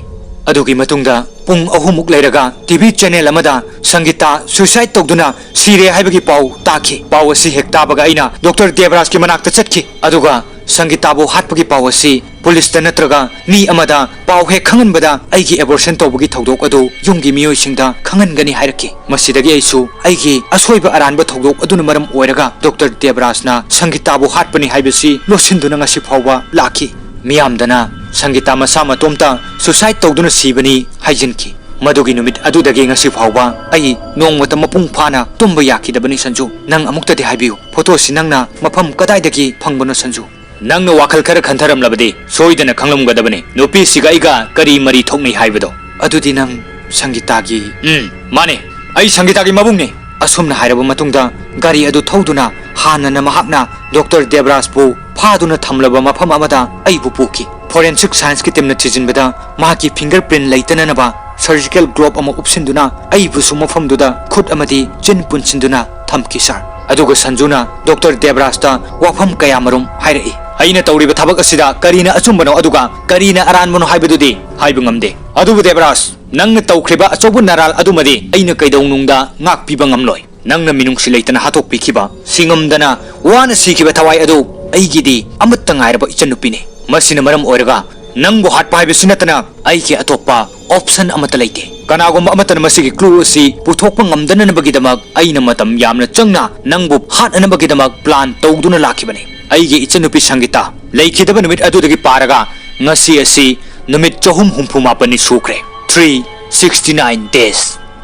ꯑꯗꯨꯒꯤ ꯃꯇꯨꯡꯗ ꯄꯨꯡ ꯑꯍꯨꯝꯃꯨꯛ ꯂꯩꯔꯒ TV channel ꯑꯃꯗ ꯁꯪꯒꯤꯇꯥ suicide ꯇꯧꯗꯨꯅ ꯁꯤꯔꯦ ꯍꯥꯏꯕꯒꯤ ꯄꯥꯎ ꯇꯥꯈꯤ꯫ ꯄꯥꯎ ꯑꯁꯤ ꯍꯦꯛ ꯇꯥꯕꯒ ꯑꯩꯅ doctor ꯗꯦꯕꯔꯥꯖꯀꯤ ꯃꯅꯥꯛꯇ ꯆꯠꯈꯤ꯫ ꯑꯗꯨꯒ ꯁꯪꯒꯤꯇꯥꯕꯨ ꯍꯥꯠꯄꯒꯤ ꯄꯥꯎ ꯑꯁꯤ police ꯇ ꯅꯠꯇ꯭ꯔꯒ ꯃꯤ ꯑꯃꯗ ꯄꯥꯎ ꯍꯦꯛ ꯈꯪꯍꯟꯕꯗ ꯑꯩꯒꯤ abortion ꯇꯧꯕꯒꯤ ꯊꯧꯗꯣꯛ ꯑꯗꯨ ꯌꯨꯝꯒꯤ ꯃꯤꯑꯣꯏꯁꯤꯡꯗ ꯈꯪꯍꯟꯒꯅꯤ ꯍꯥꯏꯔꯛꯈꯤ꯫ ꯃꯁꯤꯗꯒꯤ ꯑꯩꯁꯨ ꯑꯩꯒꯤ ꯑꯁꯣꯏꯕ ꯑꯔꯥꯟꯕ ꯊꯧꯗꯣꯛ ꯑꯗꯨꯅ ꯃꯔꯝ ꯑꯣꯏꯔꯒ doctor ꯗꯦꯕꯔꯥꯖꯅ ꯁꯪꯒꯤꯇꯥꯕꯨ ꯍꯥꯠꯄꯅꯤ ꯍꯥꯏꯕꯁꯤ ꯂꯣꯠꯁꯤꯟꯗꯨꯅ ꯉꯁꯤ ꯐꯥꯎꯕ ꯂꯥꯛꯈꯤ꯫ ꯃꯤꯌꯥꯝꯗꯅ ꯁꯪꯒꯤꯇꯥ ꯃꯁꯥ ꯃꯇꯣꯝꯇ suicide ꯇꯧꯗꯨꯅ ꯁꯤꯕꯅꯤ ꯍꯥꯏꯖꯤꯟꯈꯤ꯫ ꯃꯗꯨꯒꯤ ꯅꯨꯃꯤꯠ ꯑꯗꯨꯗꯒꯤ ꯉꯁꯤ ꯐꯥꯎꯕ ꯑꯩ ꯅꯣꯡꯃꯇ ꯃꯄꯨꯡ ꯐꯥꯅ ꯇꯨꯝꯕ ꯌꯥꯈꯤꯗꯕꯅꯤ꯫ ꯁꯟꯖꯨ, ꯅꯪ ꯑꯃꯨꯛꯇꯗꯤ ꯍꯥꯏꯕꯤꯌꯨ, photo ꯁꯤ ꯅꯪꯅ ꯃꯐꯝ ꯀꯗꯥꯏꯗꯒꯤ ꯐꯪꯕꯅꯣ ꯁꯟꯖꯨ? ꯅꯪꯅ ꯋꯥꯈꯜ ꯈꯔ ꯈꯟꯊꯔꯝꯂꯕꯗꯤ ꯁꯣꯏꯗꯅ ꯈꯪꯂꯝꯒꯗꯕꯅꯤ ꯅꯨꯄꯤꯁꯤꯒ ꯑꯩꯒ ꯀꯔꯤ ꯃꯔꯤ ꯊꯣꯛꯅꯩ ꯍꯥꯏꯕꯗꯣ꯫ ꯑꯗꯨꯗꯤ ꯅꯪ ꯁꯪꯒꯤꯇꯥꯒꯤ? ꯎꯝ, ꯃꯥꯅꯦ, ꯑꯩ ꯁꯪꯒꯤꯇꯥꯒꯤ ꯃꯕꯨꯡꯅꯤ꯫ ꯑꯁꯨꯝꯅ ꯍꯥꯏꯔꯕ ꯃꯇꯨꯡꯗ ꯒꯥꯔꯤ ꯑꯗꯨ ꯊꯧꯗꯨꯅ ꯍꯥꯟꯅꯅ ꯃꯍꯥꯛꯅ doctor ꯗꯦꯕꯔꯥꯖꯄꯨ ꯐꯥꯗꯨꯅ ꯊꯝꯂꯕ ꯃꯐꯝ ꯑꯃꯗ ꯑꯩꯕꯨ ꯄꯨꯈꯤ꯫ Forensic science ꯀꯤ team ꯅ ꯊꯤꯖꯤꯟꯕꯗ ꯃꯍꯥꯛꯀꯤ fingerprint ꯂꯩꯇꯅꯅꯕ surgical glove ꯑꯃ ꯎꯞꯁꯤꯟꯗꯨꯅ ꯑꯩꯕꯨꯁꯨ ꯃꯐꯝꯗꯨꯗ ꯈꯨꯠ ꯑꯃꯗꯤ ꯆꯤꯟ ꯄꯨꯟꯁꯤꯟꯗꯨꯅ ꯊꯝꯈꯤ, sir꯫ ꯑꯗꯨꯒ ꯁꯟꯖꯨꯅ doctor ꯗꯦꯕꯔꯥꯖꯇ ꯋꯥꯐꯝ ꯀꯌꯥꯃꯔꯨꯝ ꯍꯥꯏꯔꯛꯏ꯫ ꯑꯩꯅ ꯇꯧꯔꯤꯕ ꯊꯕꯛ ꯑꯁꯤꯗ ꯀꯔꯤꯅ ꯑꯆꯨꯝꯕꯅꯣ ꯑꯗꯨꯒ ꯀꯔꯤꯅ ꯑꯔꯥꯟꯕꯅꯣ ꯍꯥꯏꯕꯗꯨꯗꯤ ꯍꯥꯏꯕ ꯉꯝꯗꯦ꯫ ꯑꯗꯨꯕꯨ ꯗꯦꯕꯔꯥꯖ, ꯅꯪꯅ ꯇꯧꯈ꯭ꯔꯤꯕ ꯑꯆꯧꯕ ꯅꯔꯥꯜ ꯑꯗꯨꯃꯗꯤ ꯑꯩꯅ ꯀꯩꯗꯧꯅꯨꯡꯗ ꯉꯥꯛꯄꯤꯕ ꯉꯝꯂꯣꯏ꯫ ꯅꯪꯅ ꯃꯤꯅꯨꯡꯁꯤ ꯂꯩꯇꯅ ꯍꯥꯠꯇꯣꯛꯄꯤꯈꯤꯕ, ꯁꯤꯉꯝꯗꯅ ꯋꯥꯅ ꯁꯤꯈꯤꯕ ꯊꯋꯥꯏ ꯑꯗꯨ ꯑꯩꯒꯤꯗꯤ ꯑꯃꯠꯇ ꯉꯥꯏꯔꯕ ꯏꯆꯟꯅꯨꯄꯤꯅꯤ꯫ ꯃꯁꯤꯅ ꯃꯔꯝ ꯑꯣꯏꯔꯒ ꯅꯪꯕꯨ ꯍꯥꯠꯄ ꯍꯥꯏꯕꯁꯤ ꯅꯠꯇꯅ ꯑꯩꯒꯤ ꯑꯇꯣꯞꯄ option ꯑꯃꯠꯇ ꯂꯩꯇꯦ꯫ ꯀꯅꯥꯒꯨꯝꯕ ꯑꯃꯠꯇꯅ ꯃꯁꯤꯒꯤ clue ꯑꯁꯤ ꯄꯨꯊꯣꯛꯄ ꯉꯝꯗꯅꯅꯕꯒꯤꯗꯃꯛ ꯑꯩꯅ ꯃꯇꯝ ꯌꯥꯝꯅ ꯆꯪꯅ ꯅꯪꯕꯨ ꯍꯥꯠꯅꯅꯕꯒꯤꯗꯃꯛ plan ꯇꯧꯗꯨꯅ ꯂꯥꯛꯈꯤꯕꯅꯤ꯫ ꯑꯩꯒꯤ ꯏꯆꯟꯅꯨꯄꯤ ꯁꯪꯒꯤꯇꯥ ꯂꯩꯈꯤꯗꯕ ꯅꯨꯃꯤꯠ ꯑꯗꯨꯗꯒꯤ ꯄꯥꯔꯒ ꯉꯁꯤ ꯑꯁꯤ ꯅꯨꯃꯤꯠ ꯆꯍꯨꯝ ꯍꯨꯝꯐꯨ ꯃꯥꯄꯟꯅꯤ ꯁꯨꯈ꯭ꯔꯦ꯫ Three sixty nine days꯫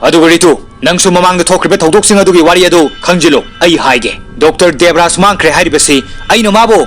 ꯑꯗꯨꯒ ꯔꯤꯇꯨ, ꯅꯪꯁꯨ ꯃꯃꯥꯡꯗ ꯊꯣꯛꯈ꯭ꯔꯤꯕ ꯊꯧꯗꯣꯛꯁꯤꯡ ꯑꯗꯨꯒꯤ ꯋꯥꯔꯤ ꯑꯗꯨ ꯈꯪꯖꯤꯜꯂꯨ꯫ ꯑꯩ ꯍꯥꯏꯒꯦ, ꯗꯣꯛꯇꯔ ꯗꯦꯕꯔꯥꯖ ꯃꯥꯡꯈ꯭ꯔꯦ ꯍꯥꯏꯔꯤꯕꯁꯤ ꯑꯩꯅ ꯃꯥꯕꯨ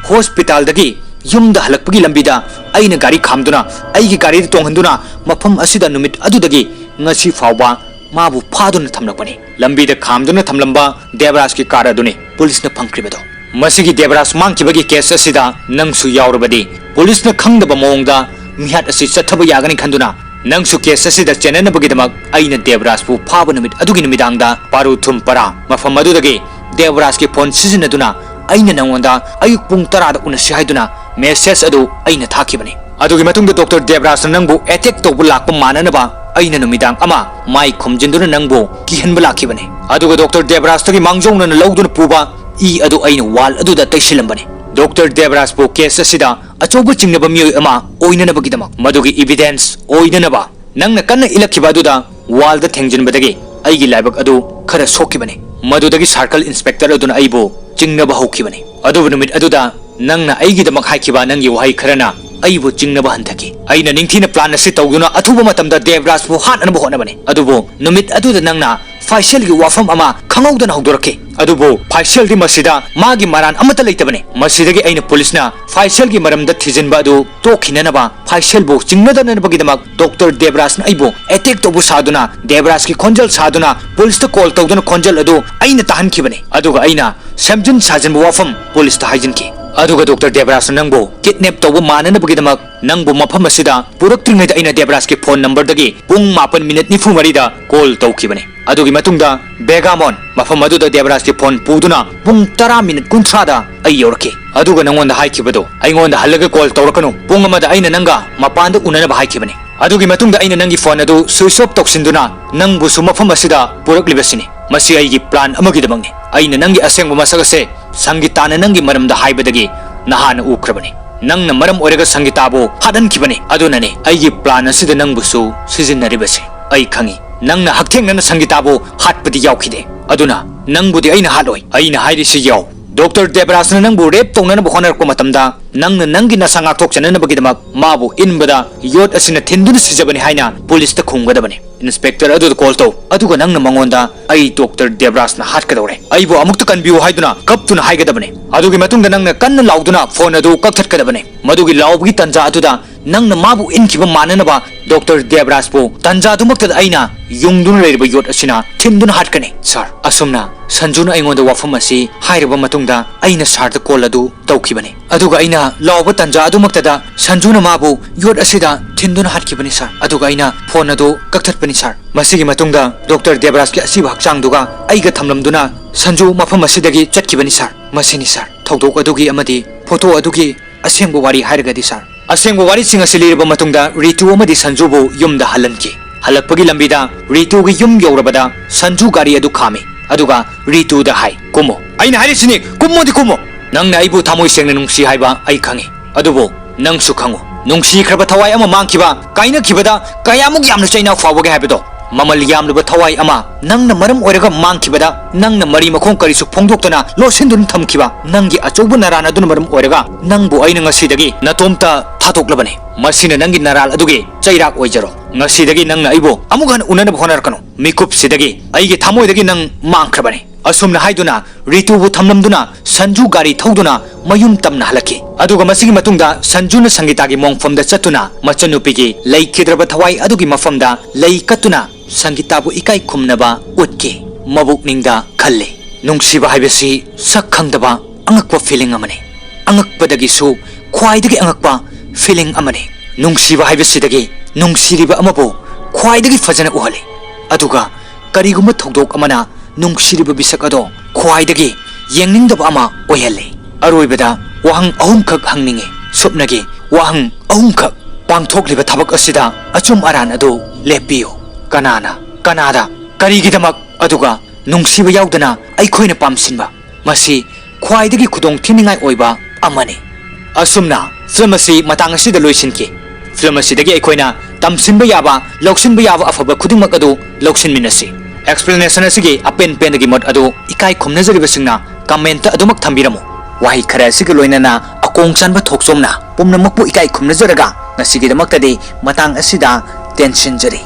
hospitalꯗꯒꯤ ꯌꯨꯝꯗ ꯍꯜꯂꯛꯄꯒꯤ ꯂꯝꯕꯤꯗ ꯑꯩꯅ ꯒꯥꯔꯤ ꯈꯥꯝꯗꯨꯅ, ꯑꯩꯒꯤ ꯒꯥꯔꯤꯗ ꯇꯣꯡꯍꯟꯗꯨꯅ ꯃꯐꯝ ꯑꯁꯤꯗ ꯅꯨꯃꯤꯠ ꯑꯗꯨꯗꯒꯤ ꯉꯁꯤ ꯐꯥꯎꯕ ꯃꯥꯕꯨ ꯐꯥꯗꯨꯅ ꯊꯝꯂꯛꯄꯅꯤ꯫ ꯂꯝꯕꯤꯗ ꯈꯥꯝꯗꯨꯅ ꯊꯝꯂꯝꯕ ꯗꯦꯕꯔꯥꯖꯀꯤ car ꯑꯗꯨꯅꯤ ꯄꯨꯂꯤꯁꯅ ꯐꯪꯈ꯭ꯔꯤꯕꯗꯣ꯫ ꯃꯁꯤꯒꯤ ꯗꯦꯕꯔꯥꯖ ꯃꯥꯡꯈꯤꯕꯒꯤ case ꯑꯁꯤꯗ ꯅꯪꯁꯨ ꯌꯥꯎꯔꯕꯗꯤ ꯄꯨꯂꯤꯁꯅ ꯈꯪꯗꯕ ꯃꯑꯣꯡꯗ ꯃꯤꯍꯥꯠ ꯑꯁꯤ ꯆꯠꯊꯕ ꯌꯥꯒꯅꯤ ꯈꯟꯗꯨꯅ ꯅꯪꯁꯨ case ꯑꯁꯤꯗ ꯆꯦꯟꯅꯅꯕꯒꯤꯗꯃꯛ ꯑꯩꯅ ꯗꯦꯕꯔꯥꯖꯄꯨ ꯐꯥꯕ ꯅꯨꯃꯤꯠ ꯑꯗꯨꯒꯤ ꯅꯨꯃꯤꯗꯥꯡꯗ ꯄꯥꯔꯨ ꯊꯨꯝ ꯄꯔꯥ ꯃꯐꯝ ꯑꯗꯨꯗꯒꯤ ꯗꯦꯕꯔꯥꯖꯀꯤ phone ꯁꯤꯖꯤꯟꯅꯗꯨꯅ ꯑꯩꯅ ꯅꯪꯉꯣꯟꯗ ꯑꯌꯨꯛ ꯄꯨꯡ ꯇꯔꯥꯗ ꯎꯅꯁꯤ ꯍꯥꯏꯗꯨꯅ message ꯑꯗꯨ ꯑꯩꯅ ꯊꯥꯈꯤꯕꯅꯤ꯫ ꯑꯗꯨꯒꯤ ꯃꯇꯨꯡꯗ ꯗꯣꯛꯇꯔ ꯗꯦꯕꯔꯥꯖꯅ ꯅꯪꯕꯨ attack ꯇꯧꯕ ꯂꯥꯛꯄ ꯃꯥꯟꯅꯅꯕ ꯑꯩꯅ ꯅꯨꯃꯤꯗꯥꯡ ꯑꯃ ꯃꯥꯏ ꯈꯨꯝꯖꯤꯟꯗꯨꯅ ꯅꯪꯕꯨ ꯀꯤꯍꯟꯕ ꯂꯥꯛꯈꯤꯕꯅꯤ꯫ ꯑꯗꯨꯒ ꯗꯣꯛꯇꯔ ꯗꯦꯕꯔꯥꯖꯇꯒꯤ ꯃꯥꯡꯖꯧꯅꯅ ꯂꯧꯗꯨꯅ ꯄꯨꯕ ꯏ ꯑꯗꯨ ꯑꯩꯅ wall ꯑꯗꯨꯗ ꯇꯩꯁꯤꯜꯂꯝꯕꯅꯤ꯫ ꯗꯣꯛꯇꯔ ꯗꯦꯕꯔꯥꯖꯄꯨ case ꯑꯁꯤꯗ ꯑꯆꯧꯕ ꯆꯤꯡꯅꯕ ꯃꯤꯑꯣꯏ ꯑꯃ ꯑꯣꯏꯅꯅꯕꯒꯤꯗꯃꯛ, ꯃꯗꯨꯒꯤ evidence ꯑꯣꯏꯅꯅꯕ ꯅꯪꯅ ꯀꯟꯅ ꯏꯜꯂꯛꯈꯤꯕ ꯑꯗꯨꯗ wallꯗ ꯊꯦꯡꯖꯤꯟꯕꯗꯒꯤ ꯑꯩꯒꯤ ꯂꯥꯏꯕꯛ ꯑꯗꯨ ꯈꯔ ꯁꯣꯛꯈꯤꯕꯅꯤ꯫ ꯃꯗꯨꯗꯒꯤ circle inspector ꯑꯗꯨꯅ ꯑꯩꯕꯨ ꯆꯤꯡꯅꯕ ꯍꯧꯈꯤꯕꯅꯤ꯫ ꯑꯗꯨꯕꯨ ꯅꯨꯃꯤꯠ ꯑꯗꯨꯗ ꯅꯪꯅ ꯑꯩꯒꯤꯗꯃꯛ ꯍꯥꯏꯈꯤꯕ ꯅꯪꯒꯤ ꯋꯥꯍꯩ ꯈꯔꯅ ꯑꯩꯕꯨ ꯆꯤꯡꯅꯕ ꯍꯟꯊꯈꯤ꯫ ꯑꯩꯅ ꯅꯤꯡꯊꯤꯅ plan ꯑꯁꯤ ꯇꯧꯗꯨꯅ ꯑꯊꯨꯕ ꯃꯇꯝꯗ ꯗꯦꯕꯔꯥꯖꯄꯨ ꯍꯥꯠꯅꯅꯕ ꯍꯣꯠꯅꯕꯅꯤ꯫ ꯑꯗꯨꯕꯨ ꯅꯨꯃꯤꯠ ꯑꯗꯨꯗ ꯅꯪꯅ ꯐꯥꯏꯁꯦꯜꯒꯤ ꯋꯥꯐꯝ ꯑꯃ ꯈꯪꯍꯧꯗꯅ ꯍꯧꯗꯣꯔꯛꯈꯤ꯫ ꯑꯗꯨꯕꯨ ꯐꯥꯏꯁꯦꯜꯗꯤ ꯃꯁꯤꯗ ꯃꯥꯒꯤ ꯃꯔꯥꯟ ꯑꯃꯠꯇ ꯂꯩꯇꯕꯅꯤ꯫ ꯃꯁꯤꯗꯒꯤ ꯑꯩꯅ ꯄꯨꯂꯤꯁꯅ ꯐꯥꯏꯁꯦꯜꯒꯤ ꯃꯔꯝꯗ ꯊꯤꯖꯤꯟꯕ ꯑꯗꯨ ꯇꯣꯛꯈꯤꯅꯅꯕ, ꯐꯥꯏꯁꯦꯜꯕꯨ ꯆꯤꯡꯅꯗꯅꯕꯒꯤꯗꯃꯛ ꯗꯣꯛꯇꯔ ꯗꯦꯕꯔꯥꯖꯅ ꯑꯩꯕꯨ attack ꯇꯧꯕ ꯁꯥꯗꯨꯅ, ꯗꯦꯕꯔꯥꯖꯀꯤ ꯈꯣꯟꯖꯦꯜ ꯁꯥꯗꯨꯅ, ꯄꯨꯂꯤꯁꯇ call ꯇꯧꯗꯨꯅ ꯈꯣꯟꯖꯦꯜ ꯑꯗꯨ ꯑꯩꯅ ꯇꯥꯍꯟꯈꯤꯕꯅꯤ꯫ ꯑꯗꯨꯒ ꯑꯩꯅ ꯁꯦꯝꯖꯤꯟ ꯁꯥꯖꯤꯟꯕ ꯋꯥꯐꯝ ꯄꯨꯂꯤꯁꯇ ꯍꯥꯏꯖꯤꯟꯈꯤ꯫ ꯑꯗꯨꯒ ꯗꯣꯛꯇꯔ ꯗꯦꯕꯔꯥꯖꯅ ꯅꯪꯕꯨ ꯀꯤꯗꯅꯦꯞ ꯇꯧꯕ ꯃꯥꯟꯅꯅꯕꯒꯤꯗꯃꯛ ꯅꯪꯕꯨ ꯃꯐꯝ ꯑꯁꯤꯗ ꯄꯨꯔꯛꯇ꯭ꯔꯤꯉꯩꯗ ꯑꯩꯅ ꯗꯦꯕꯔꯥꯖꯀꯤ ꯐꯣꯟ ꯅꯝꯕꯔꯗꯒꯤ ꯄꯨꯡ ꯃꯥꯄꯟ ꯃꯤꯅꯤꯠ ꯅꯤꯐꯨ ꯃꯔꯤꯗ ꯀꯣꯜ ꯇꯧꯈꯤꯕꯅꯤ꯫ ꯑꯗꯨꯒꯤ ꯃꯇꯨꯡꯗ ꯕꯦꯒꯥꯃꯣꯟ ꯃꯐꯝ ꯑꯗꯨꯗ ꯗꯦꯕꯔꯥꯖꯀꯤ ꯐꯣꯟ ꯄꯨꯗꯨꯅ ꯄꯨꯡ ꯇꯔꯥ ꯃꯤꯅꯤꯠ ꯀꯨꯟꯊ꯭ꯔꯥꯗ ꯑꯩ ꯌꯧꯔꯛꯈꯤ꯫ ꯑꯗꯨꯒ ꯅꯪꯉꯣꯟꯗ ꯍꯥꯏꯈꯤꯕꯗꯣ, "ꯑꯩꯉꯣꯟꯗ ꯍꯜꯂꯒ ꯀꯣꯜ ꯇꯧꯔꯛꯀꯅꯨ, ꯄꯨꯡ ꯑꯃꯗ ꯑꯩꯅ ꯅꯪꯒ ꯃꯄꯥꯟꯗ ꯎꯅꯅꯕ ꯍꯥꯏꯈꯤꯕꯅꯤ꯫ ꯑꯗꯨꯒꯤ ꯃꯇꯨꯡꯗ ꯑꯩꯅ ꯅꯪꯒꯤ ꯐꯣꯟ ꯑꯗꯨ ꯁ꯭ꯋꯤꯆ ꯑꯣꯐ ꯇꯧꯁꯤꯟꯗꯨꯅ ꯅꯪꯕꯨꯁꯨ ꯃꯐꯝ ꯑꯁꯤꯗ ꯄꯨꯔꯛꯂꯤꯕꯁꯤꯅꯤ꯫ ꯃꯁꯤ ꯑꯩꯒꯤ ꯄ꯭ꯂꯥꯟ ꯑꯃꯒꯤꯗꯃꯛꯅꯤ꯫ ꯑꯩꯅ ꯅꯪꯒꯤ ꯑꯁꯦꯡꯕ ꯃꯁꯛ ꯑꯁꯦ ꯁꯪꯒꯤꯇꯥꯅ ꯅꯪꯒꯤ ꯃꯔꯝꯗ ꯍꯥꯏꯕꯗꯒꯤ ꯅꯍꯥꯟꯅ ꯎꯈ꯭ꯔꯕꯅꯤ꯫ ꯅꯪꯅ ꯃꯔꯝ ꯑꯣꯏꯔꯒ ꯁꯪꯒꯤꯇꯥꯕꯨ ꯍꯥꯠꯍꯟꯈꯤꯕꯅꯤ꯫ ꯑꯗꯨꯅꯅꯤ ꯑꯩꯒꯤ ꯄ꯭ꯂꯥꯟ ꯑꯁꯤꯗ ꯅꯪꯕꯨꯁꯨ ꯁꯤꯖꯤꯟꯅꯔꯤꯕꯁꯦ꯫ ꯑꯩ ꯈꯪꯏ, ꯅꯪꯅ ꯍꯛꯊꯦꯡꯅꯅ ꯁꯪꯒꯤꯇꯥꯕꯨ ꯍꯥꯠꯄꯗꯤ ꯌꯥꯎꯈꯤꯗꯦ꯫ ꯑꯗꯨꯅ ꯅꯪꯕꯨꯗꯤ ꯑꯩꯅ ꯍꯥꯠꯂꯣꯏ꯫ ꯑꯩꯅ ꯍꯥꯏꯔꯤꯁꯤ ꯌꯥꯎ꯫ ꯗꯣꯛꯇꯔ ꯗꯦꯕꯔꯥꯖꯅ ꯅꯪꯕꯨ ꯔꯦꯞ ꯇꯧꯅꯅꯕ ꯍꯣꯠꯅꯔꯛꯄ ꯃꯇꯝꯗ ꯅꯪꯅ ꯅꯪꯒꯤ ꯅꯁꯥ ꯉꯥꯛꯊꯣꯛꯆꯅꯅꯕꯒꯤꯗꯃꯛ ꯃꯥꯕꯨ ꯏꯟꯕꯗ ꯌꯣꯠ ꯑꯁꯤꯅ ꯊꯤꯟꯗꯨꯅ ꯁꯤꯖꯕꯅꯤ ꯍꯥꯏꯅ ꯄꯨꯂꯤꯁꯇ ꯈꯨꯝꯒꯗꯕꯅꯤ꯫ ꯏꯟꯁꯄꯦꯛꯇꯔ ꯑꯗꯨꯗ ꯀꯣꯜ ꯇꯧ, ꯑꯗꯨꯒ ꯅꯪꯅ ꯃꯉꯣꯟꯗ "ꯑꯩ ꯗꯣꯛꯇꯔ ꯗꯦꯕꯔꯥꯖꯅ ꯍꯥꯠꯀꯗꯧꯔꯦ, ꯑꯩꯕꯨ ꯑꯃꯨꯛꯇ ꯀꯟꯕꯤꯌꯨ" ꯍꯥꯏꯗꯨꯅ ꯀꯞꯇꯨꯅ ꯍꯥꯏꯒꯗꯕꯅꯤ꯫ ꯑꯗꯨꯒꯤ ꯃꯇꯨꯡꯗ ꯅꯪꯅ ꯀꯟꯅ ꯂꯥꯎꯗꯨꯅ ꯐꯣꯟ ꯑꯗꯨ ꯀꯛꯊꯠꯀꯗꯕꯅꯤ꯫ ꯃꯗꯨꯒꯤ ꯂꯥꯎꯕꯒꯤ ꯇꯟꯖꯥ ꯑꯗꯨꯗ ꯅꯪꯅ ꯃꯥꯕꯨ ꯏꯟꯈꯤꯕ ꯃꯥꯟꯅꯅꯕ ꯗꯣꯛꯇꯔ ꯗꯦꯕꯔꯥꯖꯄꯨ ꯇꯟꯖꯥꯗꯨꯃꯛꯇꯗ ꯑꯩꯅ ꯌꯨꯡꯗꯨꯅ ꯂꯩꯔꯤꯕ ꯌꯣꯠ ꯑꯁꯤꯅ ꯊꯤꯟꯗꯨꯅ ꯍꯥꯠꯀꯅꯤ꯫ ꯁꯥꯔ, ꯑꯁꯨꯝꯅ ꯁꯟꯖꯨꯅ ꯑꯩꯉꯣꯟꯗ ꯋꯥꯐꯝ ꯑꯁꯤ ꯍꯥꯏꯔꯕ ꯃꯇꯨꯡꯗ ꯑꯩꯅ ꯁꯥꯔꯗ ꯀꯣꯜ ꯑꯗꯨ ꯇꯧꯈꯤꯕꯅꯤ꯫ ꯑꯗꯨꯒ ꯑꯩꯅ ꯂꯥꯎꯕ ꯇꯟꯖꯥ ꯑꯗꯨꯃꯛꯇꯗ ꯁꯟꯖꯨꯅ ꯃꯥꯕꯨ ꯌꯣꯠ ꯑꯁꯤꯗ ꯊꯤꯟꯗꯨꯅ ꯍꯥꯠꯈꯤꯕꯅꯤ, ꯁꯥꯔ꯫ ꯑꯗꯨꯒ ꯑꯩꯅ ꯐꯣꯟ ꯑꯗꯨ ꯀꯛꯊꯠꯄꯅꯤ, ꯁꯥꯔ꯫ ꯃꯁꯤꯒꯤ ꯃꯇꯨꯡꯗ ꯗꯣꯛꯇꯔ ꯗꯦꯕꯔꯥꯖꯀꯤ ꯑꯁꯤꯕ ꯍꯛꯆꯥꯡꯗꯨꯒ ꯑꯩꯒ ꯊꯝꯂꯝꯗꯨꯅ ꯁꯟꯖꯨ ꯃꯐꯝ ꯑꯁꯤꯗꯒꯤ ꯆꯠꯈꯤꯕꯅꯤ, ꯁꯥꯔ꯫ ꯃꯁꯤꯅꯤ, ꯁꯥꯔ, ꯊꯧꯗꯣꯛ ꯑꯗꯨꯒꯤ ꯑꯃꯗꯤ ꯐꯣꯇꯣ ꯑꯗꯨꯒꯤ ꯑꯁꯦꯡꯕ ꯋꯥꯔꯤ ꯍꯥꯏꯔꯒꯗꯤ, ꯁꯥꯔ꯫ ꯑꯁꯦꯡꯕ ꯋꯥꯔꯤꯁꯤꯡ ꯑꯁꯤ ꯂꯤꯔꯕ ꯃꯇꯨꯡꯗ ꯔꯤꯇꯨ ꯑꯃꯗꯤ ꯁꯟꯖꯨꯕꯨ ꯌꯨꯝꯗ ꯍꯜꯍꯟꯈꯤ꯫ ꯍꯜꯂꯛꯄꯒꯤ ꯂꯝꯕꯤꯗ ꯔꯤꯇꯨꯒꯤ ꯌꯨꯝ ꯌꯧꯔꯕꯗ ꯁꯟꯖꯨ ꯒꯥꯔꯤ ꯑꯗꯨ ꯈꯥꯝꯃꯤ꯫ ꯑꯗꯨꯒ ꯔꯤꯇꯨꯗ ꯍꯥꯏ, "ꯀꯨꯝꯃꯣ꯫ ꯑꯩꯅ ꯍꯥꯏꯔꯤꯁꯤꯅꯤ, ꯀꯨꯝꯃꯣꯗꯤ ꯀꯨꯝꯃꯣ꯫ ꯅꯪꯅ ꯑꯩꯕꯨ ꯊꯃꯣꯏ ꯁꯦꯡꯅ ꯅꯨꯡꯁꯤ ꯍꯥꯏꯕ ꯑꯩ ꯈꯪꯏ꯫ ꯑꯗꯨꯕꯨ ꯅꯪꯁꯨ ꯈꯪꯉꯨ, ꯅꯨꯡꯁꯤꯈ꯭ꯔꯕ ꯊꯋꯥꯏ ꯑꯃ ꯃꯥꯡꯈꯤꯕ, ꯀꯥꯏꯅꯈꯤꯕꯗ ꯀꯌꯥꯃꯨꯛ ꯌꯥꯝꯅ ꯆꯩꯅꯥ ꯐꯥꯎꯕꯒꯦ ꯍꯥꯏꯕꯗꯣ꯫ ꯃꯃꯜ ꯌꯥꯝꯂꯕ ꯊꯋꯥꯏ ꯑꯃ ꯅꯪꯅ ꯃꯔꯝ ꯑꯣꯏꯔꯒ ꯃꯥꯡꯈꯤꯕꯗ, ꯅꯪꯅ ꯃꯔꯤ ꯃꯈꯣꯡ ꯀꯔꯤꯁꯨ ꯐꯣꯡꯗꯣꯛꯇꯅ ꯂꯣꯠꯁꯤꯟꯗꯨꯅ ꯊꯝꯈꯤꯕ ꯅꯪꯒꯤ ꯑꯆꯧꯕ ꯅꯔꯥꯟ ꯑꯗꯨꯅ ꯃꯔꯝ ꯑꯣꯏꯔꯒ ꯅꯪꯕꯨ ꯑꯩꯅ ꯉꯁꯤꯗꯒꯤ ꯅꯇꯣꯝꯇ ꯊꯥꯗꯣꯛꯂꯕꯅꯤ꯫ ꯃꯁꯤꯅ ꯅꯪꯒꯤ ꯅꯔꯥꯜ ꯑꯗꯨꯒꯤ ꯆꯩꯔꯥꯛ ꯑꯣꯏꯖꯔꯣ꯫ ꯉꯁꯤꯗꯒꯤ ꯅꯪꯅ ꯑꯩꯕꯨ ꯑꯃꯨꯛ ꯍꯟꯅ ꯎꯅꯅꯕ ꯍꯣꯠꯅꯔꯛꯀꯅꯨ꯫ ꯃꯤꯀꯨꯞꯁꯤꯗꯒꯤ ꯑꯩꯒꯤ ꯊꯃꯣꯏꯗꯒꯤ ꯅꯪ ꯃꯥꯡꯈ꯭ꯔꯕꯅꯤ"꯫ ꯑꯁꯨꯝꯅ ꯍꯥꯏꯗꯨꯅ ꯔꯤꯇꯨꯕꯨ ꯊꯝꯂꯝꯗꯨꯅ ꯁꯟꯖꯨ ꯒꯥꯔꯤ ꯊꯧꯗꯨꯅ ꯃꯌꯨꯝ ꯇꯝꯅ ꯍꯜꯂꯛꯈꯤ꯫ ꯑꯗꯨꯒ ꯃꯁꯤꯒꯤ ꯃꯇꯨꯡꯗ ꯁꯟꯖꯨꯅ ꯁꯪꯒꯤꯇꯥꯒꯤ ꯃꯣꯡꯐꯝꯗ ꯆꯠꯇꯨꯅ ꯃꯆꯟꯅꯨꯄꯤꯒꯤ ꯂꯩꯈꯤꯗ꯭ꯔꯕ ꯊꯋꯥꯏ ꯑꯗꯨꯒꯤ ꯃꯐꯝꯗ ꯂꯩ ꯀꯠꯇꯨꯅ ꯁꯪꯒꯤꯇꯥꯕꯨ ꯏꯀꯥꯏ ꯈꯨꯝꯅꯕ ꯎꯠꯈꯤ꯫ ꯃꯕꯨꯛꯅꯤꯡꯗ ꯈꯜꯂꯤ, ꯅꯨꯡꯁꯤꯕ ꯍꯥꯏꯕꯁꯤ ꯁꯛ ꯈꯪꯗꯕ ꯑꯉꯛꯄ ꯐꯤꯂꯤꯡ ꯑꯃꯅꯤ꯫ ꯑꯉꯛꯄꯗꯒꯤꯁꯨ ꯈ꯭ꯋꯥꯏꯗꯒꯤ ꯑꯉꯛꯄ feeling ꯑꯃꯅꯤ꯫ ꯅꯨꯡꯁꯤꯕ ꯍꯥꯏꯕꯁꯤꯗꯒꯤ ꯅꯨꯡꯁꯤꯔꯤꯕ ꯑꯃꯕꯨ ꯈ꯭ꯋꯥꯏꯗꯒꯤ ꯐꯖꯅ ꯎꯍꯜꯂꯤ꯫ ꯑꯗꯨꯒ ꯀꯔꯤꯒꯨꯝꯕ ꯊꯧꯗꯣꯛ ꯑꯃꯅ ꯅꯨꯡꯁꯤꯔꯤꯕ ꯃꯤꯁꯛ ꯑꯗꯣ ꯈ꯭ꯋꯥꯏꯗꯒꯤ ꯌꯦꯡꯅꯤꯡꯗꯕ ꯑꯃ ꯑꯣꯏꯍꯜꯂꯤ꯫ ꯑꯔꯣꯏꯕꯗ ꯋꯥꯍꯪ ꯑꯍꯨꯝꯈꯛ ꯍꯪꯅꯤꯡꯉꯤ꯫ ꯁꯨꯞꯅꯒꯤ ꯋꯥꯍꯪ ꯑꯍꯨꯝꯈꯛ: ꯄꯥꯡꯊꯣꯛꯂꯤꯕ ꯊꯕꯛ ꯑꯁꯤꯗ ꯑꯆꯨꯝ ꯑꯔꯥꯟ ꯑꯗꯨ ꯂꯦꯞꯄꯤꯌꯨ꯫ ꯀꯅꯥꯅ, ꯀꯅꯥꯗ, ꯀꯔꯤꯒꯤꯗꯃꯛ, ꯑꯗꯨꯒ ꯅꯨꯡꯁꯤꯕ ꯌꯥꯎꯗꯅ ꯑꯩꯈꯣꯏꯅ ꯄꯥꯝꯁꯤꯟꯕ, ꯃꯁꯤ ꯈ꯭ꯋꯥꯏꯗꯒꯤ ꯈꯨꯗꯣꯡ ꯊꯤꯅꯤꯡꯉꯥꯏ ꯑꯣꯏꯕ ꯑꯃꯅꯤ꯫ ꯑꯁꯨꯝꯅ film ꯑꯁꯤ ꯃꯇꯥꯡ ꯑꯁꯤꯗ ꯂꯣꯏꯁꯤꯟꯈꯤ꯫ Film ꯑꯁꯤꯗꯒꯤ ꯑꯩꯈꯣꯏꯅ ꯇꯝꯁꯤꯟꯕ ꯌꯥꯕ, ꯂꯧꯁꯤꯟꯕ ꯌꯥꯕ ꯑꯐꯕ ꯈꯨꯗꯤꯡꯃꯛ ꯑꯗꯨ ꯂꯧꯁꯤꯟꯃꯤꯟꯅꯁꯤ꯫ Explanation ꯑꯁꯤꯒꯤ ꯑꯄꯦꯟ ꯄꯦꯟꯗꯒꯤ ꯃꯣꯠ ꯑꯗꯨ ꯏꯀꯥꯏ ꯈꯨꯝꯅꯖꯔꯤꯕꯁꯤꯡꯅ comment ꯑꯗꯨꯃꯛ ꯊꯝꯕꯤꯔꯝꯃꯨ꯫ ꯋꯥꯍꯩ ꯈꯔ ꯑꯁꯤꯒ ꯂꯣꯏꯅꯅ ꯑꯀꯣꯡ ꯆꯥꯟꯕ ꯊꯣꯛꯆꯣꯝꯅ ꯄꯨꯝꯅꯃꯛꯄꯨ ꯏꯀꯥꯏ ꯈꯨꯝꯅꯖꯔꯒ ꯉꯁꯤꯒꯤꯗꯃꯛꯇꯗꯤ ꯃꯇꯥꯡ ꯑꯁꯤꯗ ꯇꯦꯟꯁꯤꯟꯖꯔꯤ꯫